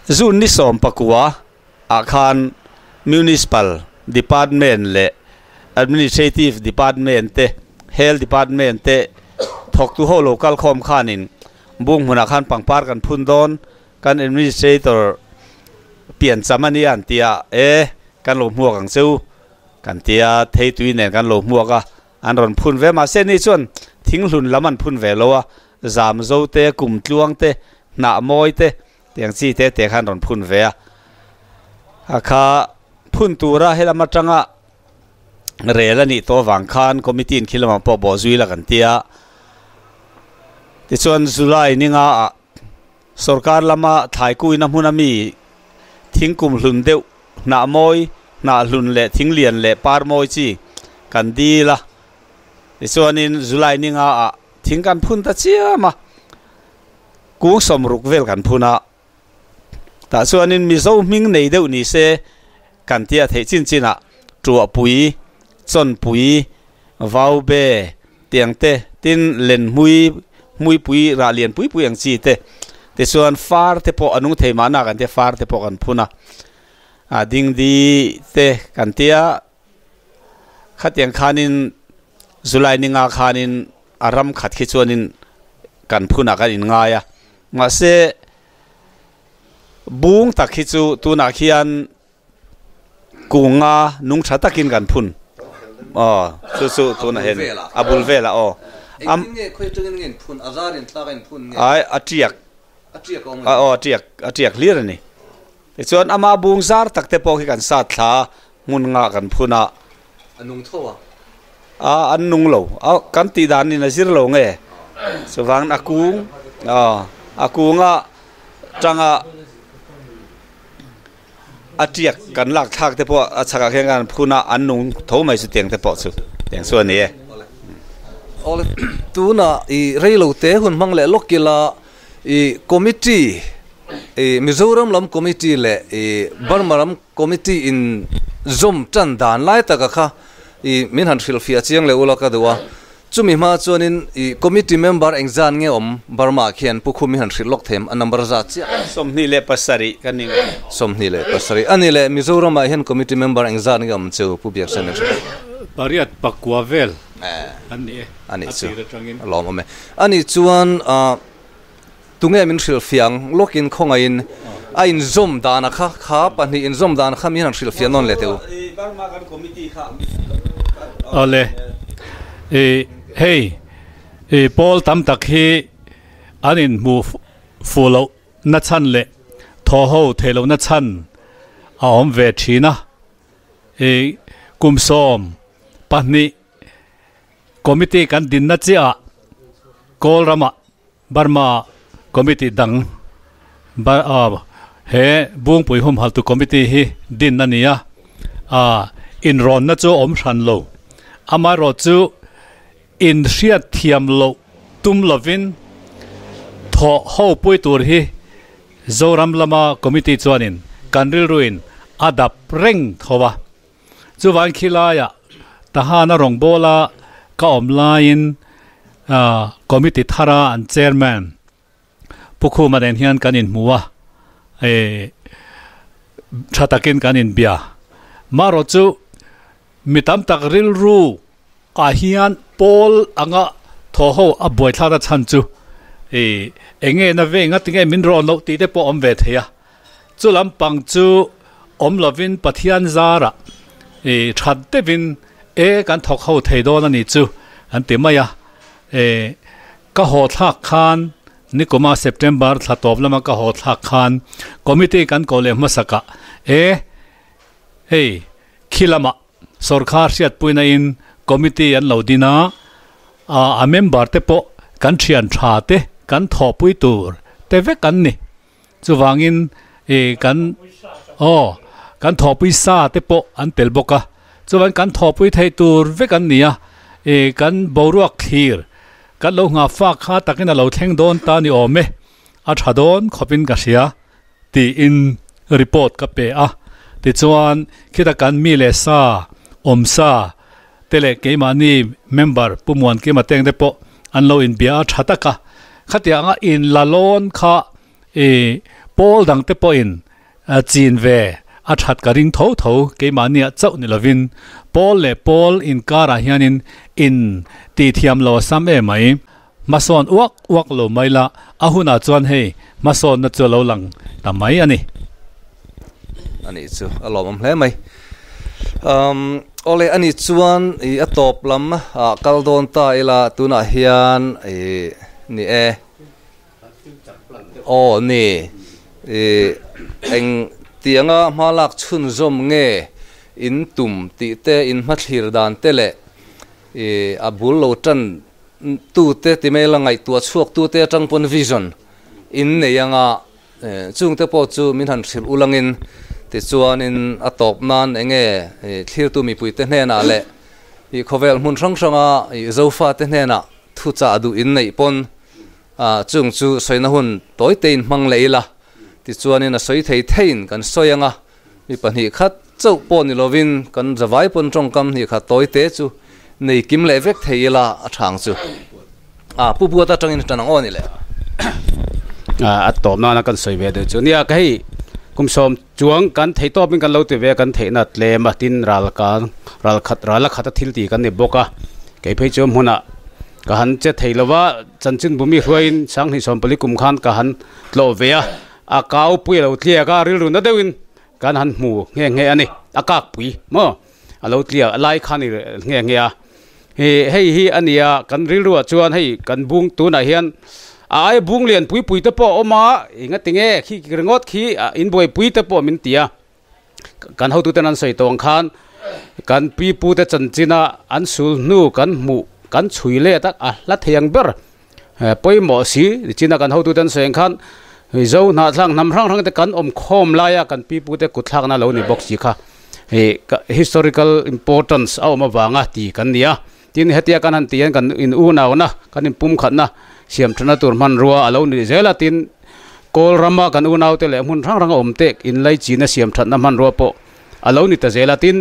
June ni sawm pakua ah khan Municipal Department leh Administrative Department te Health Department te thawktu ho lo kal khawm khanin bung hmunah khan pangpar kan phun dawn kan Administrator pian cham a nia an ti a e kan lo hmuak ang cheu kan tia theitui nen kan lo hmuak a. An rawn phun ve mahse ni chuan thinghlun lam an phun ve lo a, zam zo te, kum tluang te, hnah mawi te tiang chi te te kha an rawn phun ve a. A kha phun tura helam atanga rel a nih tawh avang khan committee in khi lamah pawh bawh zui la kan ti a. Tichuan July ninga ah Sorkar lama thlaikuina hmuna mi thingkum hlun deuh, hnah mawi, hnah hlun leh thing lian leh par mawi chi kan dil a. Tichuanin July ninga ah thing kan phun ta chiam a, kung sawmruk vel kan phun a. Tah chuanin Mizo hming nei deuh ni se kan tia theih chin chin ah Tuahpui, Chawnpui, Vaube, tiang te, tin lenhmui, hmuipui rah lian pui pui ang chi te, tichuan far te pawh a nung thei mahna kan tia far te pawh kan phun a, a dingdi te kan tia khatiang khanin July ninga khanin a ram khat khi chuanin kan phunah kan inngai a, mahse bung tak hi chu tunah khian Kunga nung tha takin kan phun aw chu chu tunah hian a bul velah aw Engtin nge khawi atangin nge in phun a zar in tlak a in phun nge ai a tiak a tiak a awm aw a tiak a tiak hlir a ni tichuan ama bung zar tak te pawh khi kan sat thla hmun nga kan phun a a nung tho a a an nung lo a kan tih dan in a zir lo nge chuvangin a kung aw a kunga tanga A tiak kan lak thlak te pawh a chhakah khian kan phun a, an nung tho mai chu tiang te pawh chu tiang chu a ni e. Awle tunah i reilo te hun hmang leh lawk ila i committee i Mizoram lam committee leh i Burma lam committee in zawm tan dan lai taka kha i min han hrilhfiah chiang leh ula ka duh a. Chumi hma chuanin i committee member engzan nge awm Burma khian Pu Khum i han hrilh lawk them a number zat chiah. 27 ka ni ngei. 27 a ni le Mizoram ah hian committee member engzan nge awm chu Pu Biaksen in hrilh. Pariat pakua vel an ni e a nih chu a lawm awm e. A nih chuan tunge min hrilh fiang lawkin khawngaihin a inzawm dana kha kha pahnih inzawm dan kha min han hrilh fiah nawn leh teh u. Awle i hei i pawl tam tak hi an inhmu fuh loh na chhan leh thaw ho theih loh na chhan a awm ve thin a i kum 12 committee kan dinna chiah ah kawl ramah Burma Committee dang he Bungpui humhaltu Committee hi din a ni a, inrawnna chu a awm hran lo. Amaherawhchu inhriat thiam loh tum lovin thawh ho pui tur hi Zoram lama Committee chuanin kan rilruin a dap reng tho a. Chuvang khilaiah Tahana rawngbawla ka awm laiin committee thara an chairman Pu Khuma nen hian kan inhmu a, tha takin kan inbia. Marawh chu mi tam tak rilru ah hian pawl anga thaw ho a buaithlakna chhan chu eng nge na ve nga tinge min rawn loh tih te pawh awm ve thei a. Chu lampang chu awm lovin Pathian zarah i that deuhin e kan thawk ho thei dawn a ni chu an ti mai a. E ka haw thlak khan nikuma September thla tawp lama ka haw thlak khan committee kan koh leh hmasakah e hei khi lamah Sorkar hriatpuina in committee an lo din a, A member te pawh kan thian tha te kan thawhpui tur te vek an ni. Chuvangin ih kan aw kan thawhpui sa te pawh an tel bawk a. Chuan kan thawhpui theih tur vek an ni a, ih kan boruak thlir kan lo nghah fak kha takin a lo thleng dawn ta ni awm e, a tha dawn khawpin ka hria tiin report ka pe a. Tichuan khita kan mi leh sa awm sa te leh keimahni member Pu Muankima teng te pawh an lo inbia a tha tak a. Khatianga inla lawn kha ih pawl dang te pawhin chin ve a that ka ring tho tho keimahniah chauh ni lovin pawl leh pawl inkarah hianin in tih thiam lo a sam em mai. Hmasawn uak uak lo mai la, a hunah chuan hei hmasawnna chu a lo lang ta mai a ni. A nih chu a lawmawm hle mai. Umm awle a nih chuan ih a tawp lam ah kal dawn ta ila tunah hian ih ni e. Aw ni ih eng tianga hma lak chhunzawm nge in tum tih te in hmathlir dan te leh ih a bul lo tan tute ti mai la ngaihtuah chhuak tute atang pawn vision in nei anga chungte pawh chu min han hrilh ulangin tichuanin a tawp nan enge thlirtu mipuite hnenah leh ih khawvel hmun hrang hranga ih Zofate hnenah thuchah duh in neih pawn chung chu sawina hun tawi te in hmang leh ila tichuanin a sawi thei theiin kan sawi anga Mi pahnih khat chauh pawh ni lovin kan zavai pawn tawngkam hnih khat tawi te chu nei kim leh vek thei ila a thang chu. A pu buat atangin tan ang aw ni le. A tawp nana kan sawi ve deuh chu nia ka hei kum sawm chuang kan thei tawpin kan lo ti ve a kan theihna tlem a tin ral kan ral khat ral a khat a thil tih kan ni bawk a kei phei chu hmunah ka han che thei lova chanchin bumi hruaiin sanghnih sawmpali kum khan ka han tlawh ve a. A kau pui a lo tliak a, rilru na deuhin kan han hmu nghe nghe a ni. A kak pui maw a lo tliak a lai khan i nghe nghe a. Hi hei hi a nia kan rilruah chuan hei kan bung tunah hian a ai bung lian pui pui te pawh a awm a, enga tinge khi ringawt khi inbuaipui te pawh min ti a. Kan hotuten an sawi tawh ang khan kan pi pute chanchina an sul hnu kan hmuh kan chhui let a, a hla thei ang ber pawimawh si nichina kan hotuten an sawi ang khan Zo hnahthlak hnam hrang hrang te kan awm khawm laia kan pi pute kutthlakna lo ni bawk si kha historical importance a awm avanga ti kan ni a. Tin, hetia kan han tih hian kan in unauna, kan in pumkhatna siam thatna tur hmanrua a lo ni zel a, tin, Kawl rama kan unaute leh hmun hrang hranga awm te inlaichina siam thatna hmanrua pawh a lo ni ta zel a, tin,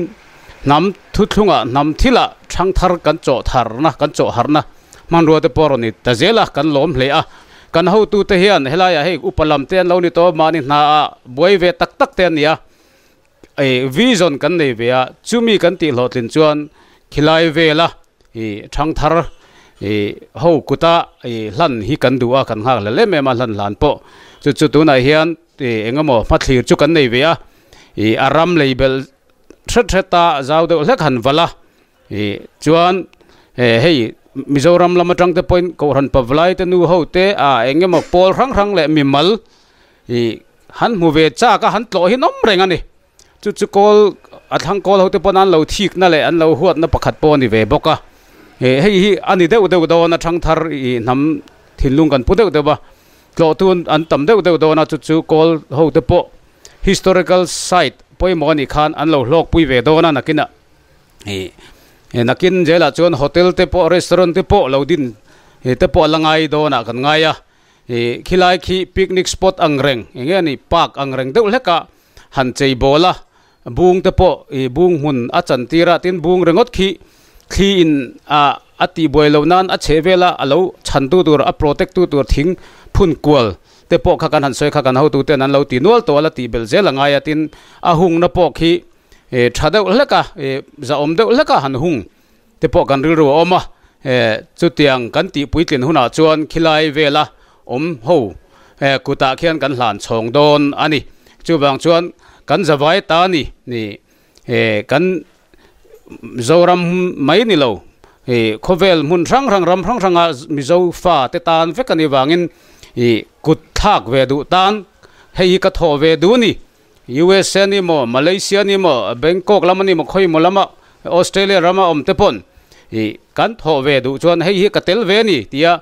hnam thuthlungah hnam thilah thangthar kan chawh tharna, kan chawh harhna hmanrua te pawh a rawn ni ta zel a, kan lawm hle a. Kan hotute hian helaiah hei upa lam te an lo ni tawh, mahni hnaah buai ve tak tak te an ni a. Vision kan nei ve a, chumi kan tih hlawhtlin chuan khilai vela thangthar ho kuta hlan hi kan duh a, kan nghak hlel em em a hlan hlan pawh. Chu chu tunah hian engemaw hmathlir chu kan nei ve a, a ram lei belh hret hret a zau deuh hlek han valh a, chuan hei Mizoram lam atang te pawhin Kohhran Pavlai te nu ho te engemaw pawl hrang hrang leh mimal Han hmu ve chak a, han tlawh hi nawm reng a ni. Chu chu kawl, a thlang kawl hote pawn an lo thikna leh an lo huatna pakhat pawh a ni ve bawk a. Hei hi a ni deuh deuh dawn a, thangthar ih hnam thinlung kan pu deuh deuh a, tlawhtu an tam deuh deuh dawn a, chu chu kawl hote pawh historical site pawimawh a nih khan an lo hlawkpui ve dawn a nakinah. Ih nakin zelah chuan hotel te pawh restaurant te pawh lo din te pawh a la ngai dawnah kan ngai a. Ih khilai khi picnic spot ang reng eng nge ni park ang reng deuh hlek a han chei bawl a bung te pawh ih bung hmun a chan tir a tin bung ringawt khi thli in ah a tih buai loh nan a chheh vel a a lo chhan tu tur a protect tu tur thing phun kual te pawh kha kan han sawi kha kan hotu ten an lo ti nual tawh a la tih belh zel a ngai a tin a hungna pawh khi ih tha deuh hlek a ih zahawm deuh hlek a han hung te pawh kan rilru a awm a, chutiang kan tih puitlin hunah chuan khilai vela awm ho kutah khian kan hlan chhawng dawn a ni. Chuvang chuan kan zavai ta ni ni kan Zoram mai ni lo khawvel hmun hrang hrang ram hrang hranga Mizo fa te tan vek a nih vangin kut thlak ve duh tan hei hi ka thawh ve duh a ni. USA ni maw, Malaysia ni maw, Bangkok lam a ni maw, khawi maw lama Australia rama awm te pawn I kan tho ve du chuan hei hi ka tel ve ni tia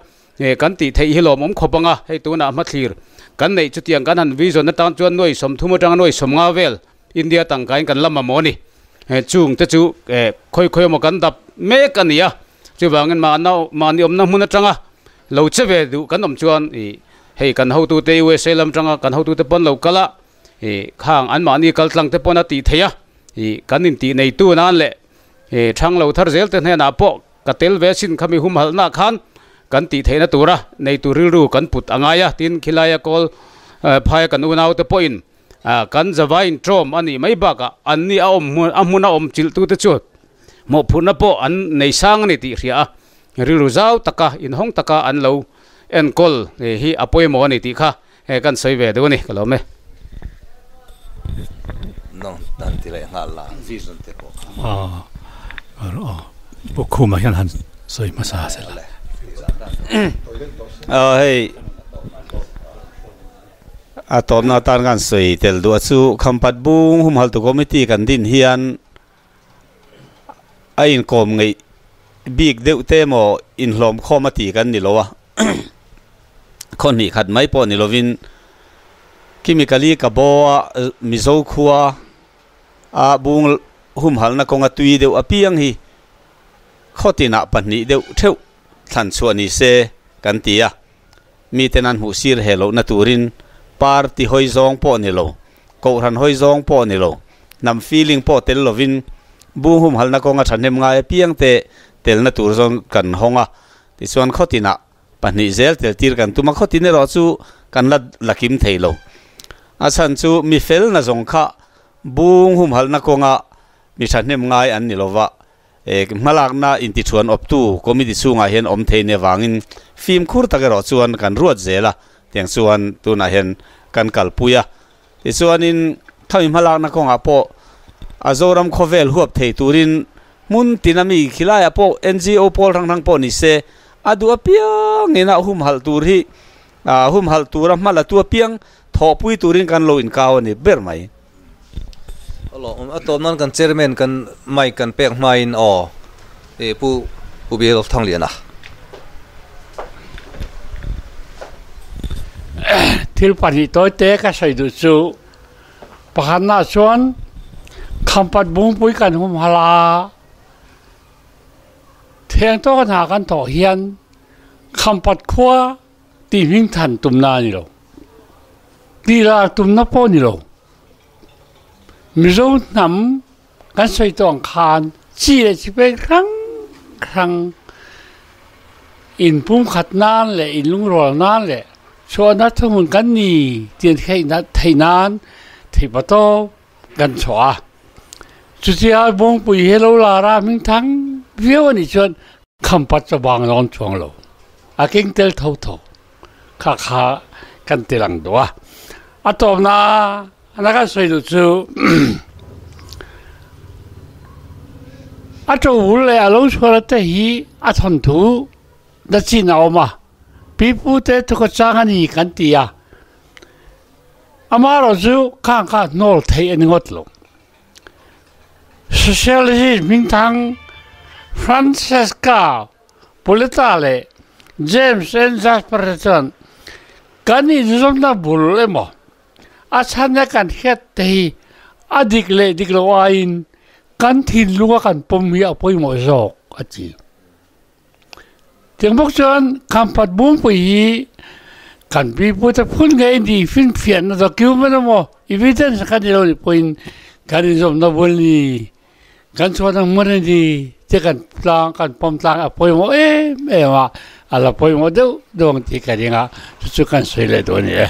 kan ti thei hi lom om khopanga hei tuna ma thlir kan nei chu tiang kan han vision na tan chuan noi som thum atang noi som nga vel India tangkain kan lama mo ni chung te chu khoi khoi mo kan dap mek ania chu wangin ma na ma ni om na mun atanga lo cheve du kan om chuan i hei kan ho tu te USA lam tanga kan ho tu te pon lo kala i khang an ma ni kal tlang te pon a ti theia i kan in ti nei tu nan le e thang lo thar zel te hne na po ka tel ve sin khami hum hal na khan kan ti theina tura nei tu ril ru kan put angaya tin khilaya kol phai kan unau te point kan zawain trom ani mai baka an ni a om amuna om chil tu te chu mo phuna po an nei sang ani ti ria rilu zau taka in hong taka an lo en kol hi apoi mo ani ti kha he kan soi ve du ni ka lo me nong tan ti le nga la vision te po a a po khuma hian han soi ma sa se la a hei a tom na tan kan soi tel du chu khampat bung hum hal tu committee kan din hian a in kom ngai big deuh te mo in hlom khom ati kan ni lowa khon ni khat mai po ni lovin kimikali ka bo mizo khuwa a bung hum hal na konga tui deuh apiang hi khotina pahnih deuh theuh thlan chuan ni se kan tia mi tenan hu sir helo na turin party hoi zong po ni lo ko ran hoi zong po ni lo nam feeling po tel lovin bu hum hal na konga thanem ngai piang te tel na tur zong kan honga ti chuan khotina pahnih zel tel tir kan tuma khotine ro chu kan la lakim theilo a chan chu mi fel na zong kha bung hum hal na konga mi thanem ngai an ni lova ek malak na inti chuan op tu committee chunga hian om theine wangin fim khur takero chuan kan ruat zela tiang chuan tuna hian kan kalpuya ti chuanin thami malak na konga po azoram khovel huap thei turin mun tinami khilaya po NGO pol rang rang po ni se adu apiang ina hum hal tur hi hum hal tura mala tu apiang thopui turin kan lo in kaw ni ber mai lo atom nan kan chairman kan mai kan pek main o e pu pu bi lo thang lian a thil pani toy te ka sai du chu pakhan na chuan khampat bung pui kan hum hala thiang to kan ha kan tho hian khampat khwa ti hing than tum na ni lo ti la tum na po ni lo mizo nam kan soi tong khan chi le chi pe khang khang in pum khat nan le in lung rol nan le cho na thung kan ni tian khai na thai nan thei pa to kan chwa chu chia bong pui hello la ra ming thang viau ni chuan kham pat cha bang non chuang lo a king tel tho tho kha kha kan telang do a tom na na ka soi du chu a to ul le a lo chora te hi a thon thu da chi na oma pi pu te thu ko chang ani kan ti ya amaro chu khang kha nol thei ani ngot lo socialist ming thang Francesca Politale James N Jasper chan kan ni zom na bul le mo a chan na kan het te hi adik le dik lo ain kan thin lunga kan pom hi a poi mo zok a chi tiang bok chuan khampat bung pui hi kan pi pu ta phun ngai ni fin fian na document mo evidence kan ni lo ni point kan ni zom na bul ni kan chuan ang mon ni te kan tlang kan pom tlang a poi mo em em a ala poi mo deuh dong ti ka ringa chu kan soi le do ni e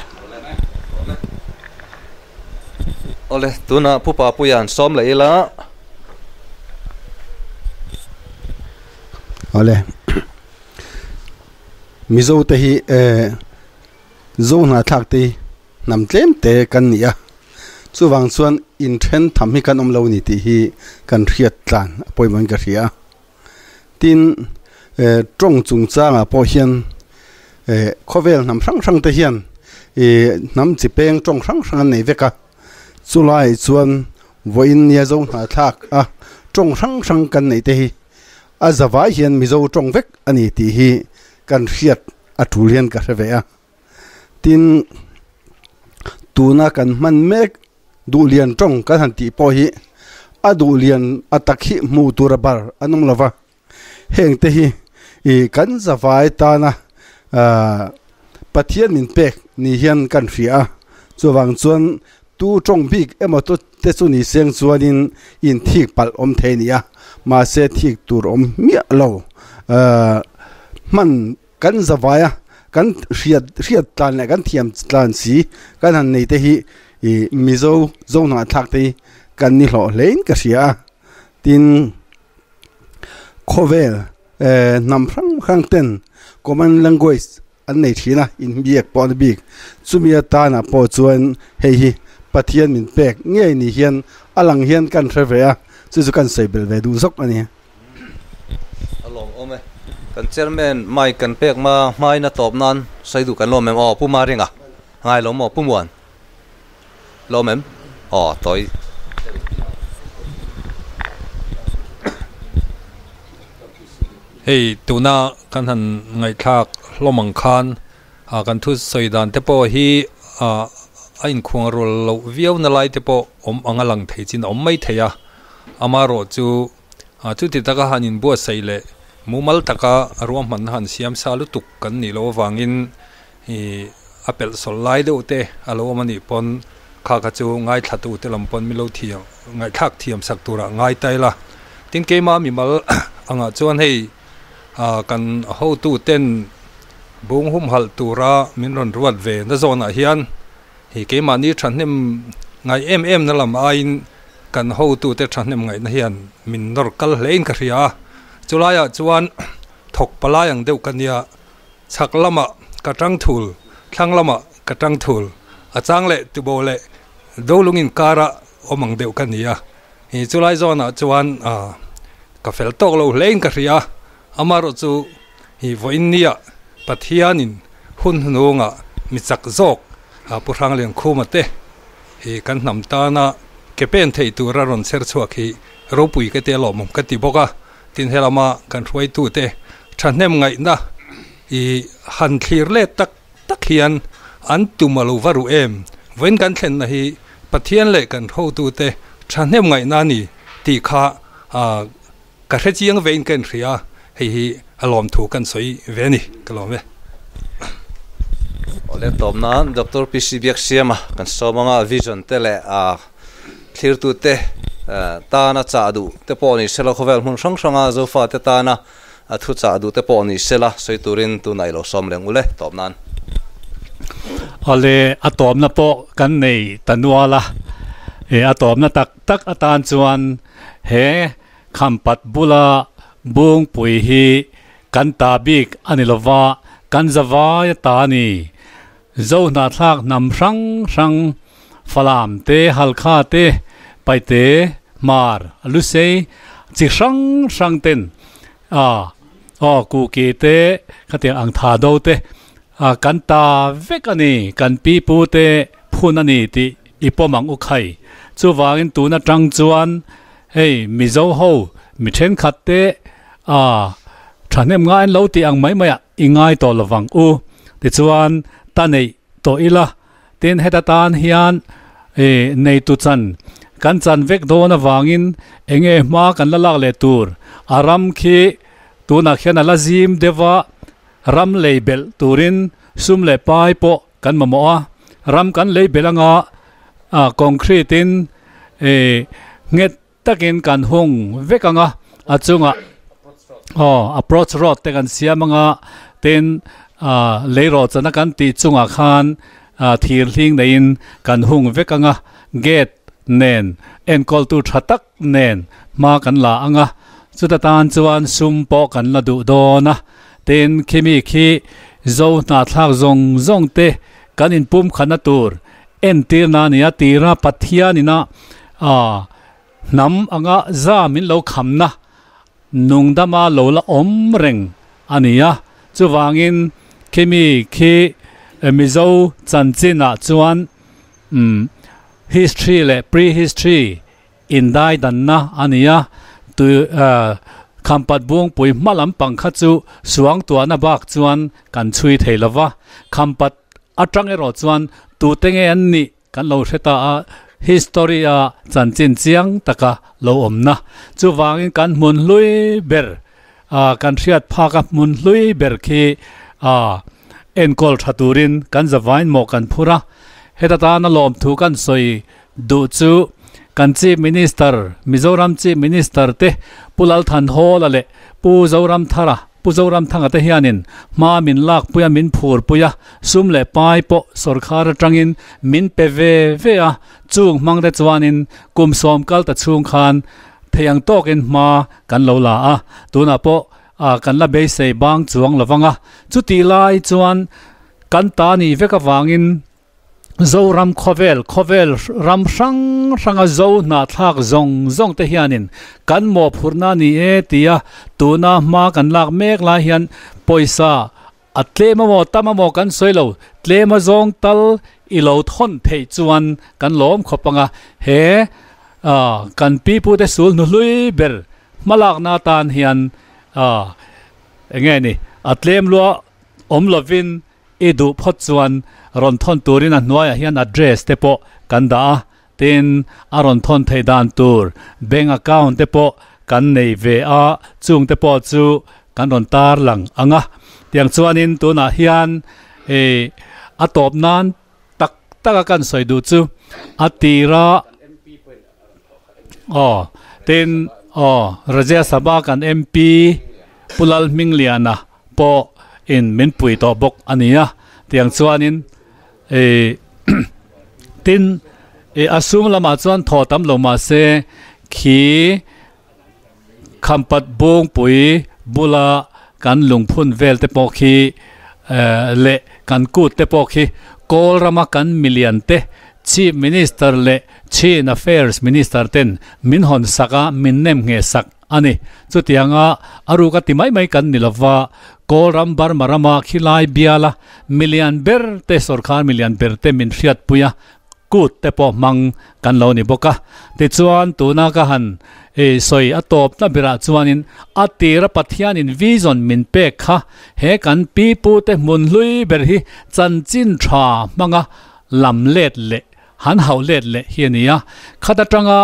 ole tuna pupa puyan som le ila ole mizo te hi zo na thak te nam tlem te kan ni a chuwang chuan in then tham hi kan om lo ni ti hi kan thiat tlan apoi mon ka ria tin trong chung changa po hian khovel nam rang rang te hian nam chi peng trong rang rang nei veka chulai chuan voin nia zo na thak a trong rang rang kan nei te hi a zavai hian Mizo tawng vek a ni tih hi kan hriat a tul hian ka hre ve a. Tin, tuna kan hman mek duhlian tawng kan han tih pawh hi a duhlian a tak hi hmuh tur a bar an awm lo va. Heng te hi i kan zavai tana Pathian min pek ni hian kan hria a, chuvang chuan tu tawng bik emaw tu te chu ni seng chuanin in thik palh awm thei a ni a, mahse thik tur awm hmiah lo. Hman kan zavai a, kan hriat hriat tlan leh kan thiam tlan si kan han nei te hi i Mizo Zohnahthlak te hi kan ni hlawh hlein ka hria a, tin. Khawvel hnam hrang hrang ten common language an nei thin a, inbiak pawh an bik. Chumi atana pawh chuan hei hi Pathian min pek ngei ni hian a lang hian kan hre ve a, chu chu kan sawi belh ve duh zawk a ni. A lawm awm e. Kan chairman mic kan pek hma hmain a tawp nan sawi duh kan lawm em? Aw Pu Maringa ngai lo maw Pu Muan? Lawm em? Aw tawi. Hei tuna kan han ngaihthlak hlawm ang khan kan thu sawi dan te pawh hi a inkhuang rual loh viau na lai te pawh awm ang a lang thei chin a awm mai thei a, amaherawh chu chuti taka han inbuatsaih leh mumal taka ruahmanna han siam sa lutuk kan nih loh avangin I a pelh sawlh lai deuh te a lo awm a nih pawn kha kha chu ngaithlatu te lam pawn milo thiam ngaihthlak thiam sak turah ngai ta ila. Tin keimah mimal angah chuan hei kan hotu ten bung humhalh tura min rawn ruat ve na zawnah hian hi keimahni thahnem ngai em em na lam aiin kan hotu te thahnem ngaihna hian min nawr kal hlein ka hria a. Chulaiah chuan thawk palai ang deuh ka nia. Chhak lamah ka tang thul, thlang lamah ka tang thul, a chang leh tubo leh dolung inkara awm ang deuh ka ni a. Hi chulai zawnah chuan ka fel tawk lo hlein ka hria a, amaherawh chu hi vawiin nia Pathianin hun hnungah mi chak zawk Pu Hrangliankhuma te hi kan hnam tana ke pen theih tura rawn chher chhuak hi ropui ka ti a lawmawm ka ti bawk a. Tin he lama kan hruaitute thahnem ngaihna i han thlir let tak tak hian an tum a lo va ruh em? Vawiin kan thlenna hi Pathian leh kan hotute thahnem ngaihna a ni tih kha ka hre chiang vein ka inhria a, hei hi a lawmthu kan sawi ve a ni, ka lawm e. Awle tawp nan Doctor PC Biaksiama kan sawm anga vision te leh Thlirtute tana chah duh te pawh ni sela, khawvel hmun hrang hranga Zofate tana thu chah duh te pawh ni sela, sawi turin tunah i lo sawm leng ule tawp nan. Awle, a tawpna pawh kan nei ta nual a, e a tawpna tak tak atan chuan he Khampat bula Bungpui hi kan ta bik a ni lova, kan zavai a ta a ni. Zo hnahthlak hnam hrang hrang, Falam te, Halkha te, Paite, Hmar, Lusei, chi hrang hrang ten a aw Kuki te khatiang ang tha do te a kan ta vek a ni, kan pi pu te phun a ni tih i pawm ang u khai. Chuvangin tun atang chuan hei Mizo ho mi thenkhat te a thahnem ngaiin lo tih ang mai mai ah i ngai tawh lovang u. Tichuan ta neih tawh ila, tin heta tan hian ih neitu chan kan chan vek dawn avangin eng nge hma kan la lak leh tur a ram khi tunah khian a la zim deuh a, ram lei belh turin sum leh pai pawh kan mamawh a, ram kan lei belh anga concrete in ih nghet takin kan hung vek ang a, a chungah aw approach road te kan siam ang a, tin ah leirawhchana kan tih chungah khan ah thir hling neiin kan hung vek ang a, gate nen enkawltu tha tak nen hma kan la ang a, chuta tan chuan sum pawh kan la duh dawn a, tin khimi khi zo hnahthlak zawng zawng te kan inpum khatna tur Entirna a ni a, tira Pathianina hnam anga za min lo khamna nungdama lo la awm reng a ni a. Chuvangin khimi khi Mizo chanchinah chuan history leh pre-history indaidanna a ni a, Khampat Bungpui hma lampang kha chu suangtuahna bak chuan kan chhui thei lo va, Khampat atang erawh chuan tute nge an nih kan lo hre ta a, history a chanchin chiang taka lo awmna. Chuvangin kan hmun hlui ber kan hriat phak a hmun hlui ber khi enkawl tha turin kan zavain mawh kan phur a, heta tana lawmthu kan sawi duh chu kan Chief Minister, Mizoram Chief Minister te Pu Lalthanhawla leh Pu Zoramthara, Pu Zoramthanga te hianin hma min lakpui a, min phurpui a, sum leh pai pawh sawrkhar atangin min pe ve ve a, chung hmang te chuanin kum sawm kal ta chhung khan thei ang tawkin hma kan lo la a, tunah pawh kan la beisei bang chuang lo vang a, chutih lai chuan kan ta nih vek avangin Zoram khawvel, khawvel ram hrang hranga Zo hnahthlak zawng zawng te hianin kan mawhphurhna a ni e tia tuna hma kan lak mek lai hian pawisa a tlem amaw tam amaw kan sawi lo, tlem a zawng tal i lo thawn theih chuan kan lawm khawp ang a, he kan pipute sul hnuhlui ber hmalakna atan hian enge ni a tlem lua awm lovin I duh phawt chuan rawn thawn turin a hnuaiah hian address te pawh kan dah a, tin a rawn thawn theih dan tur bank account te pawh kan nei ve a, chung te pawh chu kan rawn tar lang ang a. Tiang chuanin tunah hian i a tawp nan tak taka kan sawi duh chu a tira aw tin aw Rajya Sabha kan MP Pu Lalhmingliana pawh in min pui tawh bawk a ni a, tiang chuanin ih tin ih a sum lamah chuan thaw tam lo mah se khi Khampat Bungpui bula kan lungphun vel te pawh khi leh kan kut te pawh khi Kawl rama kan milian te Chief Minister leh Chin Affairs Minister ten min hawn sak a min nem ngheh sak a ni. Chutianga a ruk a ti mai mai kan ni lova, Kawl ram Burma rama khilai biala milian ber te sorkar milian ber te min hriatpui a, kut te pawh hmang kan lo ni bawk a. Tichuan tuna ka han sawi a tawpna berah chuanin a tira Pathianin vision min pek kha he kan pipu te hmun hlui ber hi chanchin tha hmanga lam let leh Han hauh let leh hi a ni a, khat atanga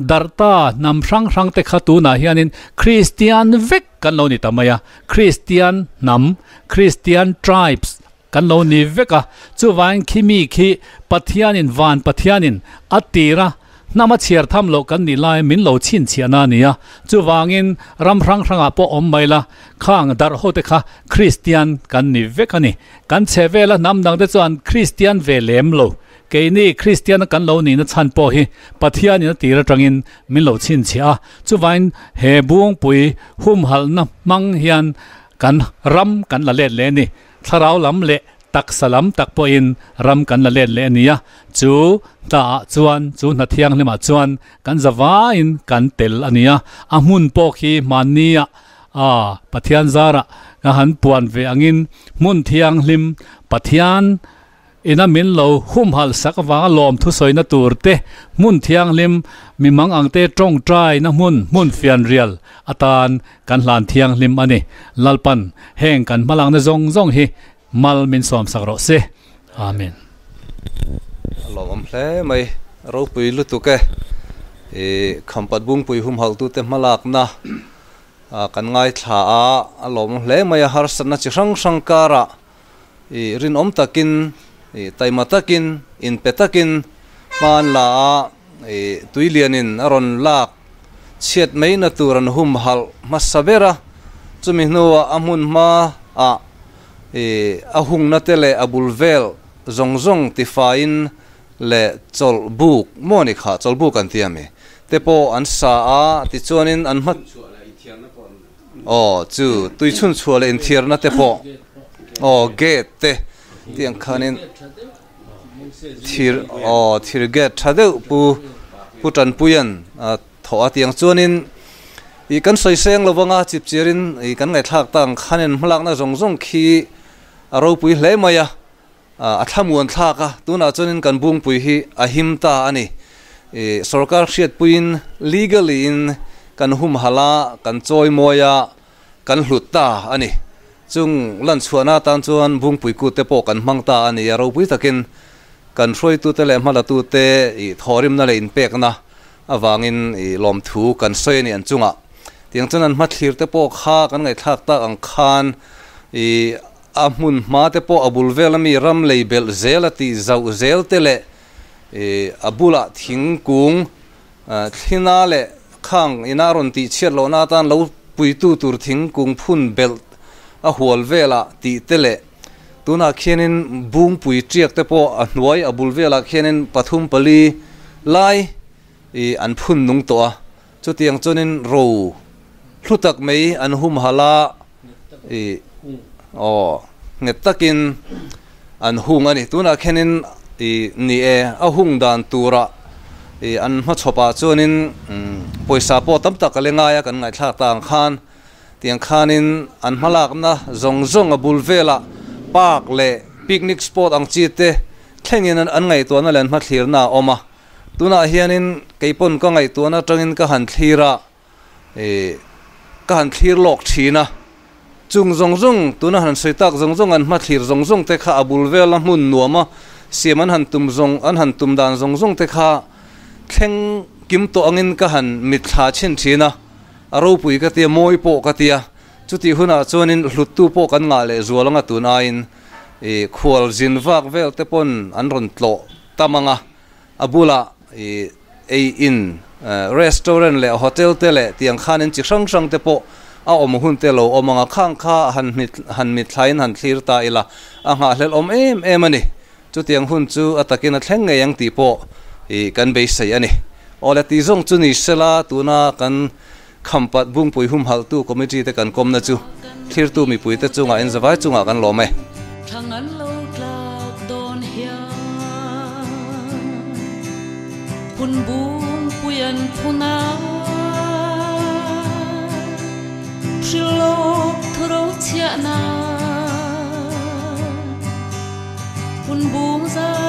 darhta hnam hrang hrang te kha tunah hianin Kristian vek kan lo ni ta mai a, Kristian hnam, Kristian tribes kan lo ni vek a, chuvangin khi mi khi Pathianin, van Pathianin a tir a, hnam a chhiar tham loh kan nih lai min lo chhinchhiahna a ni a, chuvangin ram hrang hrangah pawh awm mai la, khang darh ho te kha Kristian kan ni vek a ni. Kan chhe vela hnam dang te chuan Kristian ve lem lo. Keini Kristiana kan lo nihna chhan pawh hi Pathianin a tir atangin min lo chhinchhiah a, chuvain he Bungpui humhalhna hmang hian kan ram kan la let leh a ni. Thlarau lam leh taksa lam tak pawhin ram kan la let leh a ni a, chu hnaah chuan, chu hna thianghlimah chuan kan zavaiin kan tel a ni a, a hmun pawh khi hmannia Pathian zarah ka han puan ve angin hmun thianghlim Pathian Ina min lo humhalh sak avanga lawm thusawina tur te, hmun thianghlim, mi mang ang te tawngtaina hmun, hmun fianrial atan kan hlan thianghlim a ni. Lalpan heng kan hmalakna zawng zawng hi mal min sawmsak rawh se. Amen. A lawmawm hle mai, ropui lutuk e. I Khampat Bungpui humhalhtute hmalakna kan ngaithla a, a lawmawm hle mai a, harsatna chi hrang hrang karah I rinawm takin, i taima takin, inpe takin hma an la a, i tuilianin a rawn lak chhiat maina tur an humhalh hmasa ber a, chumi hnuah a hmun hmaah i a hungna te leh a bul vel zawng zawng tifaiin leh chawlh buk maw ni kha, chawlh buk an ti a mi te pawh an sa a, tichuanin an hma. Aw chu tui chhun chhuah leh inthiarna te pawh aw gate te tih ang khanin thir aw thir gate tha deuh pu pu Tanpuia'n a thawh a tiang chuanin ih kan sawi seng lo vanga chip chiarin ih kan ngaihthlak ta ang khanin hmalakna zawng zawng khi a ropui hle mai a a thlamuan thlak a tunah chuanin kan Bungpui hi a him ta a ni ih sorkar hriatpuiin legally in. kan humhalh a, kan chawi mawi a, kan hlut ta a ni. Chung lan chhuahna atan chuan Bungpui kut te pawh kan hmang ta a ni a, ropui takin kan hruaitute leh hmalatute ih thawhrimna leh inpekna avangin ih lawmthu kan sawi a ni an chungah. Tiang chuan an hmathlir te pawh kha kan ngaihthlak tak ang khan ih a hmun hma te pawh a bul vel ami ram lei belh zel a tih zauh zel te leh ih a bulah thingkung Thlina leh khang ina rawn tih chhiat lohna atan lo puitu tur thingkung phun belh a hual velah tih te leh tunah khianin bungpui tiak te pawh a hnuai a bul velah khianin pathum pali lai ih an phun nung tawh a, chutiang chuanin ro hlu tak mai an humhalh a ih aw nghet takin an hung a ni. Tunah khianin ih ni e a hung dan turah ih an hmachhawpah chuanin pawisa pawh tam tak a le ngai a kan ngaihthlak ta ang khan tiang khanin an hmalakna zawng zawng a bul velah park leh picnic spot ang chi te thlengin an ngaihtuahna leh an hmathlirna a awm a. Tunah hianin keipawn ka ngaihtuahna atangin ka han thlir a. Ih, ka han thlir lawk thin a, chung zawng zawng, tuna han sawi tak zawng zawng, an hma thlir zawng zawng te kha a bul vela hmun nuama siam an han tum zawng, an han tum dan zawng zawng te kha thleng kim tawh angin ka han mitthla chhin thin a, a ropui ka tia, mawi pawh ka tia, chutih hunah chuanin hluttu pawh kan ngah leh zual anga tun aiin ih khual zin vak vel te pawn an rawn tlawh tam ang a. A bulah i ei in restaurant leh hotel te leh tiang khanin chi hrang hrang te pawh a awm hun te lo awm ang a, khang kha han han mithlain han thlir ta ila a nghahhlelh awm em em a ni. Chutiang hun chu a takin a thleng ngei ang tih pawh i kan beisei a ni. Awle tih zawng chu ni sela tuna kan Khampat Bungpui humhalhtu committee te kan kawmna chu thlirtu mipuite chungah in zavai chungah kan lawm e. Thlang an lo tlak dawn hian Phun Bungpui an phun a, Hrilhlawk thuro chhiahna Phun Bung za.